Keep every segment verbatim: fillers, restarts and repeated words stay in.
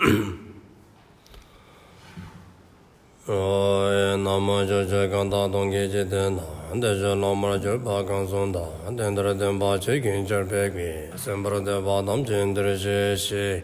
ན་མོ། ཕྱོགས་བཅུའི་གང་དག་སྟོང་གི་འཇིག་རྟེན་དང་། བདེ་གཤེགས་སློབ་མར་གྱུར་པ་གང་གསུང་དང་། དེང་འདིར་སྟོན་པ་ཆོས་ཀྱི་ཆར་འབེབས་ཀྱིས། གསན་པར་འདོད་པ་ཐམས་ཅད་འདིར་གཤེགས་ཤིག།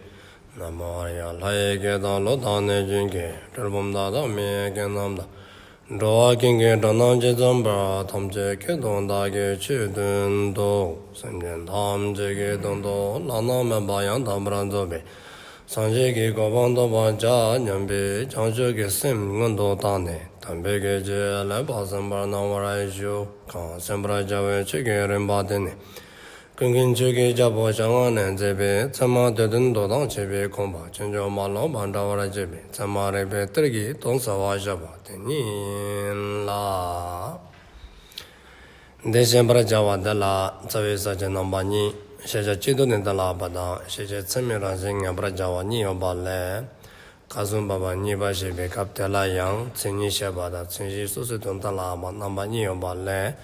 ན་མོ། ཨཱརྱ། ལྷ་ཡི་སྐད་དང་ཀླུ་དང་གནོད་སྦྱིན་སྐད། གྲུལ་བུམ་དག་དང་མི་ཡི་སྐད་རྣམས་དང་། འགྲོ་བ་ཀུན་གྱི་སྒྲ་རྣམས་ཇི་ཙམ་པར། ཐམས་ཅད་སྐད་དུ་བདག་གིས་ཆོས་བསྟན་ཏོ། སེམས་ཅན་ཐམས་ཅད་ཀྱི་དོན་དུ་བླ་ན་མེད་པ་ཡང་དག་པར་རྫོགས་པའི་སངས་རྒྱས་ཀྱི་གོ་འཕང་ཐོབ་པར་བྱ་སྙམ་པའི་བྱང་ཆུབ་ཀྱི་སེམས་སྔོན་དུ་བཏང་ནས་དམ་པའི་ཆོས་ལེགས་པར་གསན་པར་གནང་བར་ཞུ། གང་གསན་པར་བྱ་བའི་ཆོས་ཀྱི་རིམ་པ་དེ་ནི། ཀུན་མཁྱེན་ཆོས་ཀྱི་རྒྱལ་པོ་ཞལ་སྔ་ནས་མཛད་པའི་ཚད་མ་སྡེ་བདུན་མདོ་དང་བཅས་པའི་དགོངས་པ་ཕྱིན་ཅི་མ་ལོག་པར་འགྲེལ་བར་བྱེད་པའི་ཚད་མ་རིགས་པའི་གཏེར་གྱི་དོན་གསལ་བར་བཤད་པ་དེ་ཉིད་ཡིན་ལ། འདི་བཤད་པར་བྱ་བ་དེ་ལ་རྩ་བའི་ས་བཅད་རྣམ་པ་གཉིས། ཤེས་བྱ་སྤྱི་ལྡོག་ནས་གཏན་ལ་དབབ་པ་དང་། ཤེས་བྱེད་ཚད་མའི་རང་བཞིན་ངེས་པར་བྱ་བ་གཉིས་ཡོད་པ་ལས། སྐབས་སུ་བབ་པ་གཉིས་པ་བཤད་པའི་སྐབས་དེ་ལ་ཡང་མཚན་ཉིད་བཤད་པ་དང་མཚན་གཞི་སོ་སོའི་དོན་གཏན་ལ་དབབ་པ་རྣམ་པ་གཉིས་ཡོད་པ་ལས།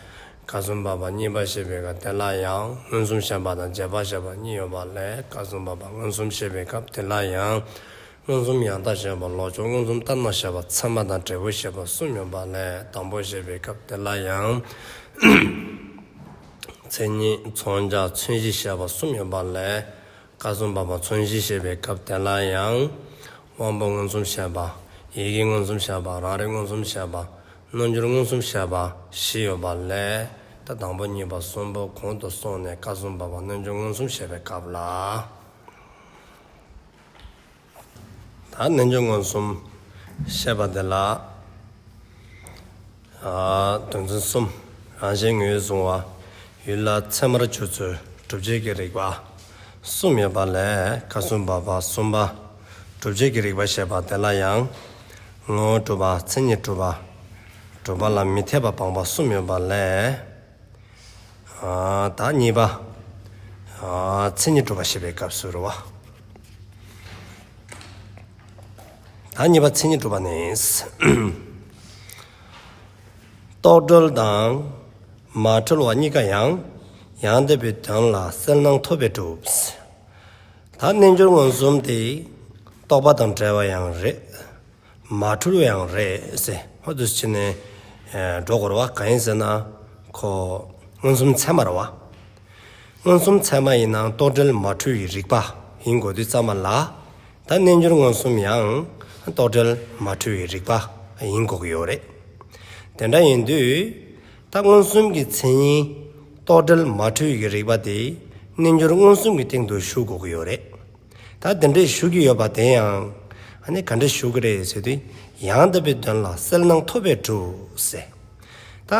སྐབས་སུ་བབ་པ་གཉིས་པ་བཤད་པའི་སྐབས་དེ་ལ་ཡང་མངོན་སུམ་བཤད་པ་དང་རྗེས་དཔག་བཤད་པ་གཉིས་ཡོད་པ་ལས། སྐབས་སུ་བབ་པ་མངོན་སུམ་བཤད་པའི་སྐབས་དེ་ལ་ཡང་མངོན་སུམ་ཡང་དག་བཤད་པ། ལོག་ཕྱོགས་མངོན་སུམ་ལྟར་སྣང་བཤད་པ། ཚད་མ་དང་འབྲས་བུ་བཤད་པ་གསུམ་ཡོད་པ་ལས། དང་པོ་བཤད་པའི་སྐབས་དེ་ལ་ཡང་མཚན་ཉིད་མཚོན་བྱ་མཚན་གཞི་བཤད་པ་གསུམ་ཡོད་པ་ལས། སྐབས་སུ་བབ་པ་མཚོན་གཞི་བཤད་པའི་སྐབས་དེ་ལ་ཡང་དབང་པོ་མངོན་སུམ་བཤད་པ། ཡིད་ཀྱི་མངོན་སུམ་བཤད་པ། རང་རིག་མངོན་སུམ་བཤད་པ། རྣལ་འབྱོར་མངོན་སུམ་བཤད་པ་བཞི་ཡོད་པ་ལས། ད་དང་པོ་གཉིས་པ་གསུམ་པོ་གོང་དུ་སོང་ནས་སྐབས་སུ་བབ་པ་རྣལ་འབྱོར་མངོན་སུམ་བཤད་པའི་སྐབས་ལ། ད་རྣལ་འབྱོར་མངོན་སུམ་བཤད་པ་དེ་ལ། ཨ་དོན་ཚན་གསུམ། རང་བཞིན་ངོས་བཟུང་བ། ཡུལ་ལ་ཚད་མར་འཇོག་ཚུལ། སྒྲུབ་བྱེད་ཀྱི་རིགས་པ་གསུམ་ཡོད་པ་ལས། སྐབས་སུ་བབ་པ་གསུམ་པ། སྒྲུབ་བྱེད་ཀྱི་རིགས་པ་བཤད་པ་དེ་ལ་ཡང་། ངོ་བོ་གྲུབ་པ། མཚན་ཉིད་གྲུབ་པ། གྲུབ་པ་ལ་མི་འཐད་པ་སྤངས་པ་གསུམ་ཡོད་པ་ལས། ཨ་ད་གཉིས་པ། ཨ་མཚན་ཉིད་གྲུབ་པ་བཤད་པའི་སྐབས་སུ་རེད་བ། ད་གཉིས་པ་མཚན་ཉིད་གྲུབ་པ་ནི། རྟོག་གྲོལ་དང་མ་འཁྲུལ་བ་གཉིས་ཀ་ཡང་། ཡང་དག་པའི་དོན་ལ་གསལ་སྣང་ཐོབ་པས་གྲུབ། ད་རྣལ་འབྱོར་མངོན་སུམ་དེ་རྟོག་པ་དང་བྲལ་བ་ཡང་རེད། མ་འཁྲུལ་བ་ཡང་རེད་ཟེར། འོ་འདུག་སེ་བྱས་ནས་འགྲོ་དགོས་རེད་བ། གང་ཡིན་ཟེར་ན་ཁོ་མངོན་སུམ་ཚད་མ་རེད་བ། མངོན་སུམ་ཚད་མ་ཡིན་ན་རྟོག་བྲལ་མ་འཁྲུལ་བའི་རིག་པ་ཡིན་དགོས་དུས་ཙམ་པ་ལ། ད་རྣལ་འབྱོར་མངོན་སུམ་ཡང་རྟོག་བྲལ་མ་འཁྲུལ་བའི་རིག་པ་ཡིན་དགོས་ཀྱི་ཡོད་རེད། དེ་འདྲ་ཡིན་དུས་ད་མངོན་སུམ་གྱི་མཚན་ཉིད་རྟོག་བྲལ་མ་འཁྲུལ་བའི་རིག་པ་དེ་རྣལ་འབྱོར་མངོན་སུམ་གྱི་སྟེང་དུ་ཞུགས་དགོས་ཀྱི་ཡོད་རེད། ད་དེ་འདྲའི་ཞུགས་ཀྱི་ཡོད་པ་དེ་ཡང་ཨ་ནི་ག་འདྲ་ཞུགས་ཀྱི་རེད་ཟེར་དུས། ཡང་དག་པའི་དོན་ལ་གསལ་སྣང་ཐོབ་པས་གྲུབ་ཟེར། ད་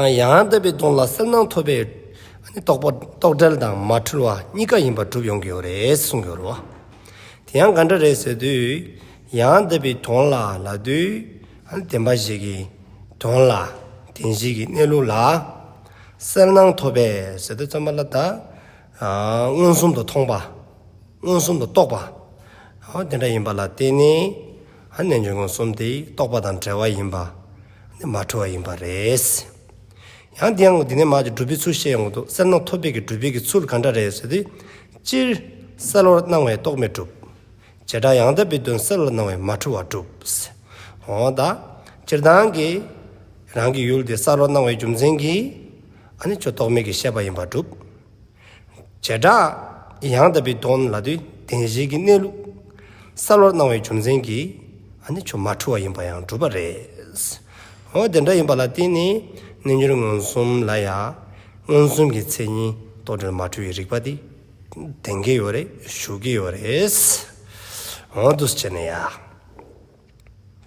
ཡང་དག་པའི་དོན་ལ་གསལ་སྣང་ཐོབ་པས་ཨ་ནི་རྟོག་པ་རྟོག་བྲལ་དང་མ་འཁྲུལ་བ་གཉིས་ཀ་ཡིན་པ་གྲུབ་ཡོང་གི་ཡོད་རེད་གསུང་གི་ཡོད་རེད་བ། དེ་ཡང་ག་འདྲ་རེད་ཟེར་དུས། ཡང་དག་པའི་དོན་ལ་ལབ་དུས་ཨ་ནི་བདེན་པ་བཞི་གི་དོན་ལ། བདེན་བཞི་གི་གནས་ལུགས་ལ་གསལ་སྣང་ཐོབ་པས་ཟེར་དུས་ཙམ་པ་ལ། ད་མངོན་སུམ་དུ་མཐོང་པ། མངོན་སུམ་དུ་རྟོགས་པ། འོ་དེ་འདྲ་ཡིན་པ་ལ་བརྟེན་ནས། ཨ་རྣལ་འབྱོར་མངོན་སུམ་དེ་རྟོག་པ་དང་བྲལ་བ་ཡིན་པ། ཨ་ནི་མ་འཁྲུལ་བ་ཡིན་པ་རེད། ཡང་དེ་ཡང་འདི་ནས་མར་གྱི་སྒྲུབ་པའི་ཚུལ་བཤད་ཡོང་དུས། གསལ་སྣང་ཐོབ་པའི་གི་སྒྲུབ་པའི་གི་ཚུལ་ག་འདྲ་རེད་ཟེར་དུས། སྤྱིར་གསལ་བར་སྣང་བས་རྟོག་མེད་གྲུབ། བྱེ་བྲག་ཡང་དག་པའི་དོན་གསལ་བར་སྣང་བས་མ་འཁྲུལ་བ་གྲུབ། འོ་ད་སྤྱིར་བཏང་གི་རང་གི་ཡུལ་དེ་གསལ་བར་སྣང་བའི་རྒྱུ་མཚན་གྱིས་ཨ་ནི་ཁྱོད་རྟོག་མེད་ཀྱི་ཤེས་པ་ཡིན་པ་གྲུབ། བྱེ་བྲག་ཡང་དག་པའི་དོན་ལབ་དུས་བདེན་བཞི་གི་གནས་ལུགས་གསལ་བར་སྣང་བའི་རྒྱུ་མཚན་གྱིས་ཨ་ནི་ཁྱོད་མ་འཁྲུལ་བ་ཡིན་པ་ཡང་གྲུབ་པ་རེད། འོ་དེ་འདྲ་ཡིན་པ་ལ་བརྟེན་ནས་རྣལ་འབྱོར་མངོན་སུམ་ལ་ཡང་མངོན་སུམ་གྱི་མཚན་ཉིད་རྟོག་བྲལ་མ་འཁྲུལ་བའི་རིག་པ་དེ་ལྡན་གྱི་ཡོད་རེད། ཞུགས་ཀྱི་ཡོད་རེད། འོ་འདུག་སེ་བྱས་ནས་ཡ།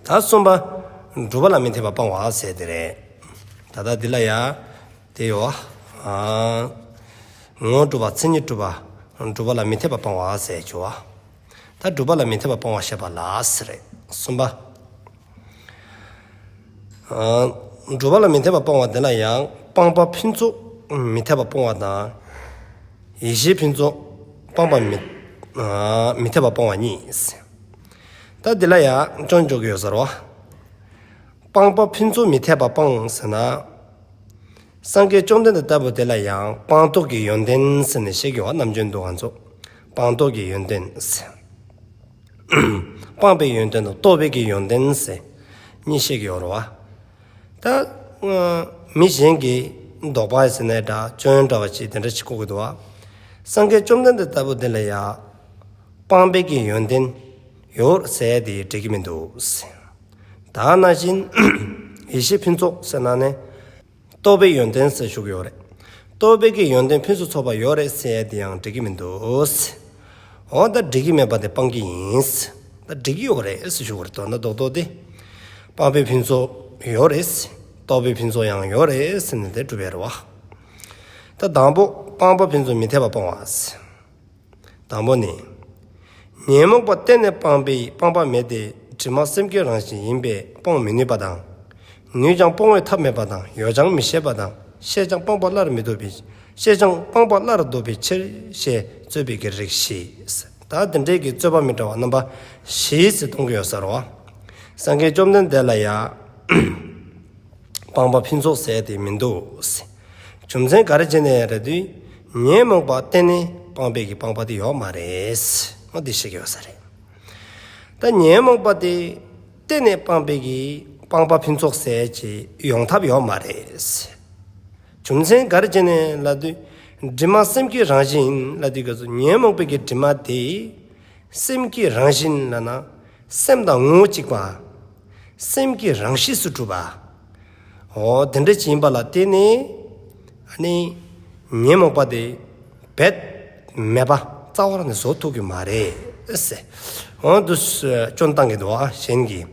ད་གསུམ་པ། སྒྲུབ་པ་ལ་མི་འཐད་པ་སྤང་བ་ཟེར་དེ་རེད། ད་ལྟ་འདི་ལ་ཡ་དེ་ཡོད་བ། ཨ་ངོ་བོ་གྲུབ་པ། མཚན་ཉིད་གྲུབ་པ། སྒྲུབ་པ་ལ་མི་འཐད་པ་སྤང་བ་ཟེར་གྱི་ཡོད་བ། ད་སྒྲུབ་པ་ལ་མི་འཐད་པ་སྤང་བ་བཤད་པ་ལ་ཟེར་རེད། གསུམ་པ། ཨ་སྒྲུབ་པ་ལ་མི་འཐད་པ་སྤང་བ་དེ་ལ་ཡང་སྤངས་པ་ཕུན་ཚོགས་མི་འཐད་པ་སྤོང་བ་དང་། ཡེ་ཤེས་ཕུན་ཚོགས་སྤངས་པ་མི་ཨ་མི་འཐད་པ་སྤོང་བ་གཉིས། ད་འདི་ལ་ཡང་སྐྱོན་འཇོག་གི་ཡོད་ཟེར་བ། སྤངས་པ་ཕུན་ཚོགས་མི་འཐད་པ་སྤང་ཟེར་ན། སངས་རྒྱས་བཅོམ་ལྡན་འདས་ལྟ་བུ་དེ་ལ་ཡང་སྤངས་རྟོགས་ཀྱི་ཡོན་ཏན་ཟེར་ནས་བཤད་ཀྱི་ཡོད་བ། ནམ་རྒྱུན་དུ་ང་ཚོ་སྤངས་རྟོགས་ཀྱི་ཡོན་ཏན་ཟེར། སྤངས་པའི་ཡོན་ཏན་དང་རྟོགས་པའི་གི་ཡོན་ཏན་ཟེར་གཉིས་བཤད་ཀྱི་ཡོད་རེད་བ། ད་ཨ་མི་གཞན་གྱིས་དོགས་པ་ཟེར་ནའི་འདྲ་སྐྱོན་འདྲ་བ་ཅིག་དེ་འདྲ་ཅིག་བཀོད་ཀྱི་འདུག་བ། སངས་རྒྱས་བཅོམ་ལྡན་འདས་ལྟ་བུ་དེ་ལ་ཡ་སྤངས་པའི་གི་ཡོན་ཏན་ཡོད་ཟེར་དེ་འགྲིག་གི་མི་འདུག་ཟེར། ད་ནང་བཞིན་ཡེ་ཤེས་ཕུན་ཚོགས་ཟེར་ན་ནི་རྟོགས་པའི་ཡོན་ཏན་ཟེར་ཞུ་གི་ཡོད་རེད། རྟོགས་པའི་གི་ཡོན་ཏན་ཕུན་སུམ་ཚོགས་པ་ཡོད་རེད་ཟེར་དེ་ཡང་འགྲིག་གི་མི་འདུག་ཟེར། འོ་ད་འགྲིག་གི་མེད་པ་དེ་སྤང་གི་ཡིན་ཟེར། ད་འགྲིག་གི་ཡོད་རེད་ཟེར་ཞུ་གི་རེད། མདོར་ན་རྡོག་རྡོག་དེ་སྤངས་པའི་ཕུན་ཚོགས་ཡོད་རེད་ཟེར། རྟོགས་པའི་ཕུན་ཚོགས་ཡང་ཡོད་རེད་ཟེར་ནས་དེ་གྲུབ་པའི་རེད་བ། ད་དང་པོ་སྤངས་པ་ཕུན་ཚོགས་མི་འཐད་པ་སྤོང་བ་ཟེར། དང་པོ་ནི། ཉོན་མོངས་པ་གཏན་ནས་སྤངས་པའི་སྤངས་པ་མེད་དེ། དྲི་མ་སེམས་ཀྱི་རང་བཞིན་ཡིན་པས་སྤོང་མི་ནུས་པ་དང་། ནུས་ཀྱང་སྤོང་བའི་ཐབས་མེད་པ་དང་། ཡོད་ཀྱང་མི་ཤེས་པ་དང་། ཤེས་ཀྱང་སྤངས་པ་སླར་མི་ལྡོག་པའི། ཤེས་ཀྱང་སྤངས་པ་སླར་ལྡོག་པའི་ཕྱིར་ཞེས་རྩོད་པའི་གི་རིགས་བཞི། ད་འདི་འདྲའི་གི་རྩོད་པ་མི་འདྲ་བ་རྣམ་པ་བཞི་ཟེར་གཏོང་གི་ཡོད་ས་རེད་བ། སངས་རྒྱས་བཅོམ་ལྡན་འདས་ལ་ཡ། སྤངས་པ་ཕུན་ཚོགས་ཟེར་དེ་མི་འདུག་ཟེར། རྒྱུ་མཚན་ག་རེ་བྱས་ནས་རེད་དུས། ཉོན་མོངས་པ་གཏན་ནས་སྤངས་པའི་གི་སྤངས་པ་དེ་ཡོད་མ་རེད་ཟེར། འོ་དེ་བཤད་ཀྱི་ཡོད་ས་རེད། ད་ཉོན་མོངས་པ་དེ་གཏན་ནས་སྤངས་པའི་གི་སྤངས་པ་ཕུན་ཚོགས་ཟེར་གྱི་ཡོང་ཐབས་ཡོད་མ་རེད་ཟེར། རྒྱུ་མཚན་ག་རེ་བྱས་ནས་ལབ་དུས། དྲི་མ་སེམས་ཀྱི་རང་བཞིན་ལབ་དུས་སྐབས་སུ་ཉོན་མོངས་པའི་གི་དྲི་མ་དེ། སེམས་ཀྱི་རང་བཞིན་ལབ་ན། སེམས་དང་ངོ་བོ་གཅིག་པ། སེམས་ཀྱི་རང་གཤིས་སུ་གྲུབ་པ། འོ་དེ་འདྲ་ཅིག་ཡིན་པ་ལ་བརྟེན་ནས། ཨ་ནི། ཉོན་མོངས་པ་དེ། རྦད་མེད་པ་རྩ་བ་ནས་བཟོ་ཐུབ་ཀྱི་མ་རེད་ཟེར། འོ་འདུག་སེ་སྐྱོན་བཏང་གི་འདུག་བ་གཞན་གྱིས།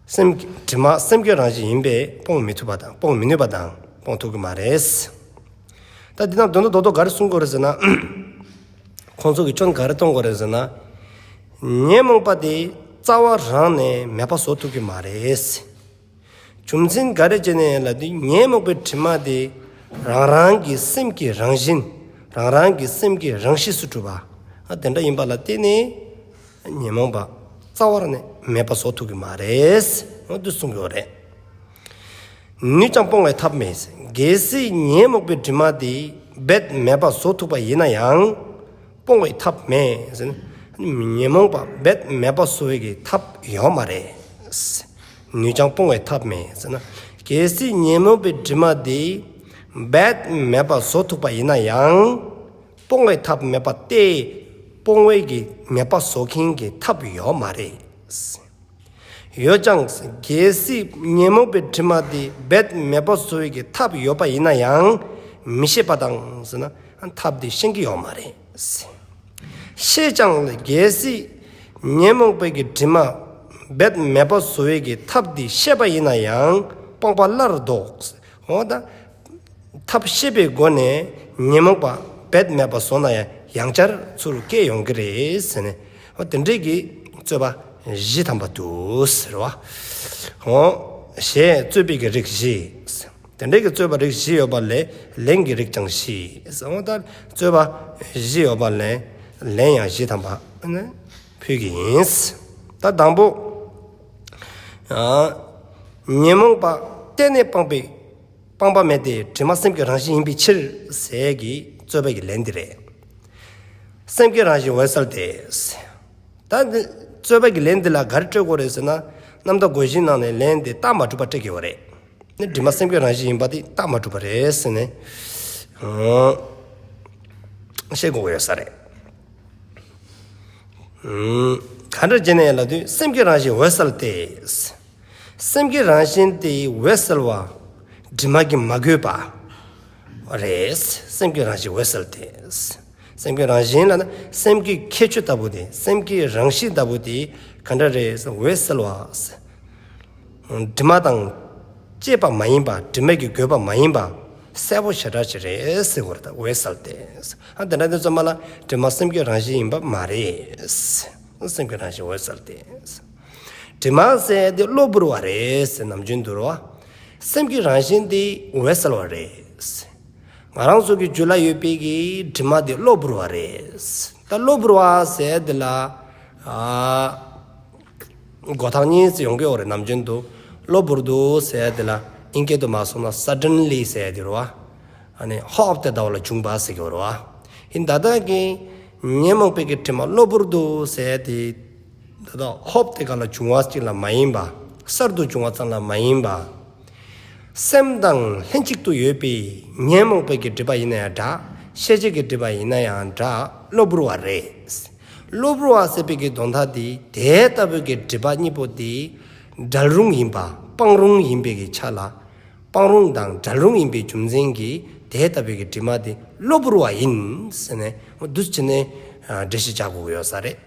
སེམས་ཀྱི་དྲི་མ་སེམས་ཀྱི་རང་བཞིན་ཡིན་པས་སྤོང་མི་ཐུབ་པ་དང་སྤོང་མི་ནུས་པ་དང་སྤོང་ཐུབ་ཀྱི་མ་རེད། ད་འདི་ནང་དོན་དག་རྡོག་རྡོག་ག་རེ་གསུང་དགོས་རེད་ཟེར་ན། ཁོང་ཚོ་གི་སྐྱོན་ག་རེ་གཏོང་དགོས་རེད་ཟེར་ན། ཉོན་མོངས་པ་དེ་རྩ་བ་རང་ནས་མེད་པ་བཟོ་ཐུབ་ཀྱི་མ་རེད། རྒྱུ་མཚན་ག་རེ་བྱས་ནས་ལབ་དུས་ཉོན་མོངས་པའི་དྲི་མ་དེ་རང་རང་གི་སེམས་ཀྱི་རང་བཞིན། རང་རང་གི་སེམས་ཀྱི་རང་གཤིས་སུ་གྲུབ་པ། ཨ་དེ་འདྲ་ཡིན་པ་ལ་བརྟེན་ནས། ཉོན་མོངས་པ་རྩ་བ་ནས་མེད་པ་བཟོ་ཐུབ་ཀྱི་མ་རེད། འོ་འདུག་གསུང་གི་ཡོད་རེད། ནུས་ཀྱང་སྤོང་བའི་ཐབས་མེད། གལ་སྲིད་ཉོན་མོངས་པའི་དྲི་མ་དེ་རྦད་མེད་པ་བཟོ་ཐུབ་པ་ཡིན་ན་ཡང་། སྤོང་བའི་ཐབས་མེད་ཟེར་ན། ཉོན་མོངས་པ་རྦད་མེད་པ་བཟོ་བའི་གི་ཐབས་ཡོད་མ་རེད། ནུས་ཀྱང་སྤོང་བའི་ཐབས་མེད་ཟེར་ན། གལ་སྲིད་ཉོན་མོངས་པའི་དྲི་མ་དེ་རྦད་མེད་པ་བཟོ་ཐུབ་པ་ཡིན་ན་ཡང་། སྤོང་བའི་ཐབས་མེད་པ་སྟེ། སྤོང་བའི་གི་མེད་པ་བཟོ་མཁན་གྱི་ཐབས་ཡོད་མ་རེད། ཡོད་ཀྱང་གལ་སྲིད་ཉོན་མོངས་པའི་དྲི་མ་དེ་རྦད་མེད་པ་བཟོ་བའི་གི་ཐབས་ཡོད་པ་ཡིན་ན་ཡང་མི་ཤེས་པ་དང་ཟེར་ན་ཐབས་དེ་ཤེས་ཀྱི་ཡོད་མ་རེད། ཤེས་ཀྱང་གལ་སྲིད་ཉོན་མོངས་པའི་གི་དྲི་མ་རྦད་མེད་པ་བཟོ་བའི་གི་ཐབས་དེ་ཤེས་པ་ཡིན་ན་ཡང་སྤངས་པ་སླར་ལྡོག། འོ་ད། ཐབས་ཤེས་པའི་སྒོ་ནས་ཉོན་མོངས་པ་རྦད་མེད་པ་བཟོ་ན་ཡང་ཡང་བསྐྱར་ཚུར་སྐྱེ་ཡོང་གི་རེད་ཟེར་ནས། འོ་དེ་འདྲའི་གི་རྩོད་པ་བཞི་ཐམ་པ་འདུག་ཟེར་བ། འོ་ཞེས་རྩོད་པའི་གི་རིགས་བཞི། དེ་འདྲའི་གི་རྩོད་པ་རིགས་བཞི་ཡོད་པ་ལས་ལན་གྱི་རིགས་ཀྱང་བཞི། འོ་ད་རྩོད་པ་བཞི་ཡོད་པ་ལས་ལན་ཡང་བཞི་ཐམ་པ་ཕུལ་གྱི་ཡིན། ད་དང་པོ། ཉོན་མོངས་པ་གཏན་ནས་སྤངས་པའི་སྤངས་པ་མེད་དེ་དྲི་མ་སེམས་ཀྱི་རང་བཞིན་ཡིན་པའི་ཕྱིར་ཟེར་གྱི་རྩོད་པའི་གི་ལན་འདི་རེད། སེམས་ཀྱི་རང་བཞིན་འོད་གསལ་ཏེ། ད་འདི་རྩོད་པའི་གི་ལན་འདི་ལ་ག་རེ་སྤྲོད་དགོས་རེད་ཟེར་ན། རྣམ་དག་རྒོད་གཞི་ནང་ནས་ལན་འདི་རྟགས་མ་གྲུབ་པ་སྤྲོད་ཀྱི་ཡོད་རེད། ནི་དྲི་མ་སེམས་ཀྱི་རང་བཞིན་ཡིན་པ་དེ་རྟགས་མ་གྲུབ་པ་རེད་ཟེར་ནས་ཨང་བཤད་དགོས་ཀྱི་ཡོད་ས་རེད། ཨང་ག་འདྲ་བྱས་ནས་ལབ་དུས་སེམས་ཀྱི་རང་བཞིན་འོད་གསལ་ཏེ། སེམས་ཀྱི་རང་བཞིན་དེ་འོད་གསལ་བ། དྲི་མ་གིས་མ་གོས་པ་རེད། སེམས་ཀྱི་རང་བཞིན་འོད་གསལ་ཏེ། སེམས་ཀྱི་རང་བཞིན་ལབ་ན་སེམས་ཀྱི་ཁྱད་ཆོས་ལྟ་བུ་དེ་སེམས་ཀྱི་རང་བཞིན་ལྟ་བུ་དེ་ག་འདྲ་རེད་ཟེར་འོད་གསལ་བ། དྲི་མ་དང་བཅས་པ་མ་ཡིན་པ། དྲི་མ་གིས་གོས་པ་མ་ཡིན་པ། གསལ་པོ་ཞེ་དྲག་ཅིག་རེད་ཟེར་དགོས་རེད། ད་འོད་གསལ་ཏེ། ཨ་དེ་འདྲ་དེ་ཚོ་མ་ལ་དྲི་མ་སེམས་ཀྱི་རང་བཞིན་ཡིན་པ་མ་རེད། སེམས་ཀྱི་རང་བཞིན་འོད་གསལ་ཏེ། དྲི་མ་ཟེར་དེ་གློ་བུར་བ་རེད་ཟེར་ནམ་རྒྱུན་དུ་རེད་བ། སེམས་ཀྱི་རང་བཞིན་དེ་འོད་གསལ་བ་རེད། ང་རང་ཚོ་གི་རྒྱུད་ལ་ཡོད་པའི་གི་དྲི་མ་དེ་གློ་བུར་བ་རེད། ད་གློ་བུར་བ་ཟེར་དེ་ལ་ཨ་མགོ་ཐག་གཉིས་ཡོང་གི་ཡོད་རེད། ནམ་རྒྱུན་དུ་གློ་བུར་འདུག་ཟེར་དེ་ལ་ཨིན་སྐད་དུ་མ་སོང་ན་suddenly་ཟེར་དེ་རེད་བ། ཨ་ནི་ཧོབ་སྟེ་ཟླ་བ་ལ་བྱུང་བ་ཟེར་གྱི་ཡོད་རེད་བ། ཨིན་ད་ལྟ་གི་ཉོན་མོངས་པའི་གི་དྲི་མ་གློ་བུར་དུ་ཟེར་དེ་ ད་ལྟ་ཧོབ་སྟེ་ག་ལ་བྱུང་བ་ཅིག་ལ་མ་ཡིན་པ། གསར་དུ་བྱུང་བ་ཙམ་ལ་མ་ཡིན་པ། སེམས་དང་ལྷན་ཅིག་ཏུ་ཡོད་པའི་ཉོན་མོངས་པའི་གི་སྒྲིབ་པ་ཡིན་ན་ཡང་འདྲ། ཤེས་བྱའི་གི་སྒྲིབ་པ་ཡིན་ན་ཡང་འདྲ། གློ་བུར་བ་རེད། གློ་བུར་བ་ཟེར་བའི་གི་དོན་དག་དེ་དེ་ལྟ་བུའི་གི་སྒྲིབ་པ་གཉིས་པོ་དེ་འབྲལ་རུང་ཡིན་པ་སྤང་རུང་ཡིན་པའི་གི་ཆ་ལ། སྤང་རུང་དང་འབྲལ་རུང་ཡིན་པའི་རྒྱུ་མཚན་གྱིས་དེ་ལྟ་བུའི་གི་དྲི་མ་དེ་གློ་བུར་བ་ཡིན་ཟེར་ནས་འདུག་བྱས་ནས་འགྲེལ་བཤད་རྒྱག་དགོས་ཀྱི་ཡོད་ས་རེད།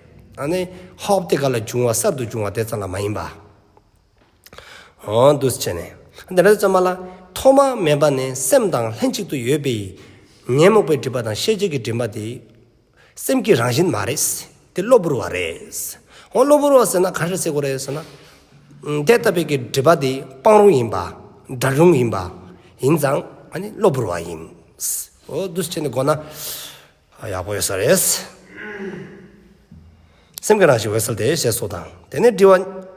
ཨ་ནི་ཧོབ་སྟེ་ག་ལ་བྱུང་བ་གསར་དུ་བྱུང་བ་དེ་ཙམ་ལ་མ་ཡིན་པ། འོ་འདུག་བྱས་ནས་འདི་འདྲ་ཙམ་མ་ལ་ཐོག་མ་མེད་པ་ནས་སེམས་དང་ལྷན་ཅིག་ཏུ་ཡོད་པའི་ཉོན་མོངས་པའི་སྒྲིབ་པ་དང་ཤེས་བྱའི་གི་སྒྲིབ་པ་དེ། སེམས་ཀྱི་རང་བཞིན་མ་རེད། དེ་གློ་བུར་བ་རེད། འོ་གློ་བུར་བ་ཟེར་ན་ག་རེ་ཟེར་དགོས་རེད་ཟེར་ན། ཨ་དེ་ལྟ་བུའི་གི་སྒྲིབ་པ་དེ་སྤང་རུང་ཡིན་པ། འབྲལ་རུང་ཡིན་པ། ཡིན་ཙང་ཨ་ནི་གློ་བུར་བ་ཡིན། འོ་འདུག་བྱས་ནས་གོ་ན་ཡག་པོ་ཡོད་ས་རེད། སེམས་ཀྱི་རང་བཞིན་འོད་གསལ་ཏེ་ཞེས་སོགས་དང་། དེ་ནས་དྲི་བ་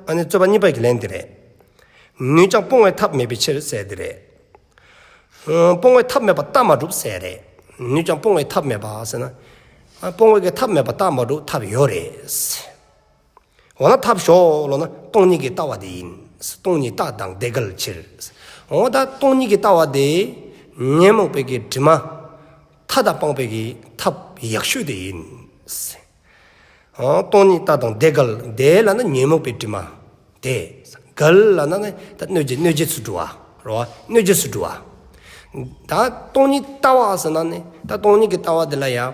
ཨ་ནི་རྩོད་པ་གཉིས་པ་གི་ལན་འདི་རེད། ནུས་ཀྱང་སྤོང་བའི་ཐབས་མེད་པའི་ཕྱིར་ཟེར་འདི་རེད། སྤོང་བའི་ཐབས་མེད་པར་རྟགས་མ་གྲུབ་ཟེར་རེད། ནུས་ཀྱང་སྤོང་བའི་ཐབས་མེད་པ་ཟེར་ན། ཨ་སྤོང་བའི་གི་ཐབས་མེད་པར་རྟགས་མ་གྲུབ། ཐབས་ཡོད་རེད། འོ་ན་ཐབས་ཞོག་ལབ་ན་སྟོང་ཉིད་ཀྱི་ལྟ་བ་དེ་ཡིན། སྟོང་ཉིད་རྟགས་དང་དེ་འགལ་ཕྱིར། འོ་ད་སྟོང་ཉིད་ཀྱི་ལྟ་བ་དེ་ཉོན་མོངས་པའི་གི་དྲི་མ་མཐའ་དག་སྤང་བའི་གི་ཐབས་ཡག་ཤོས་དེ་ཡིན། ཨ་སྟོང་ཉིད་རྟགས་དང་དེ་འགལ། དེ་ལབ་ན་ཉོན་མོངས་པའི་དྲི་མ། དེ་འགལ་ལབ་ན་ནི་ད་གནོད་བྱེད་གནོད་བྱེད་སུ་འགྲོ་བ་རེད་བ། གནོད་བྱེད་སུ་འགྲོ་བ། ད་སྟོང་ཉིད་ལྟ་བ་ཟེར་ན་ནི་ད་སྟོང་ཉིད་ཀྱི་ལྟ་བ་དེ་ལ་ཡང་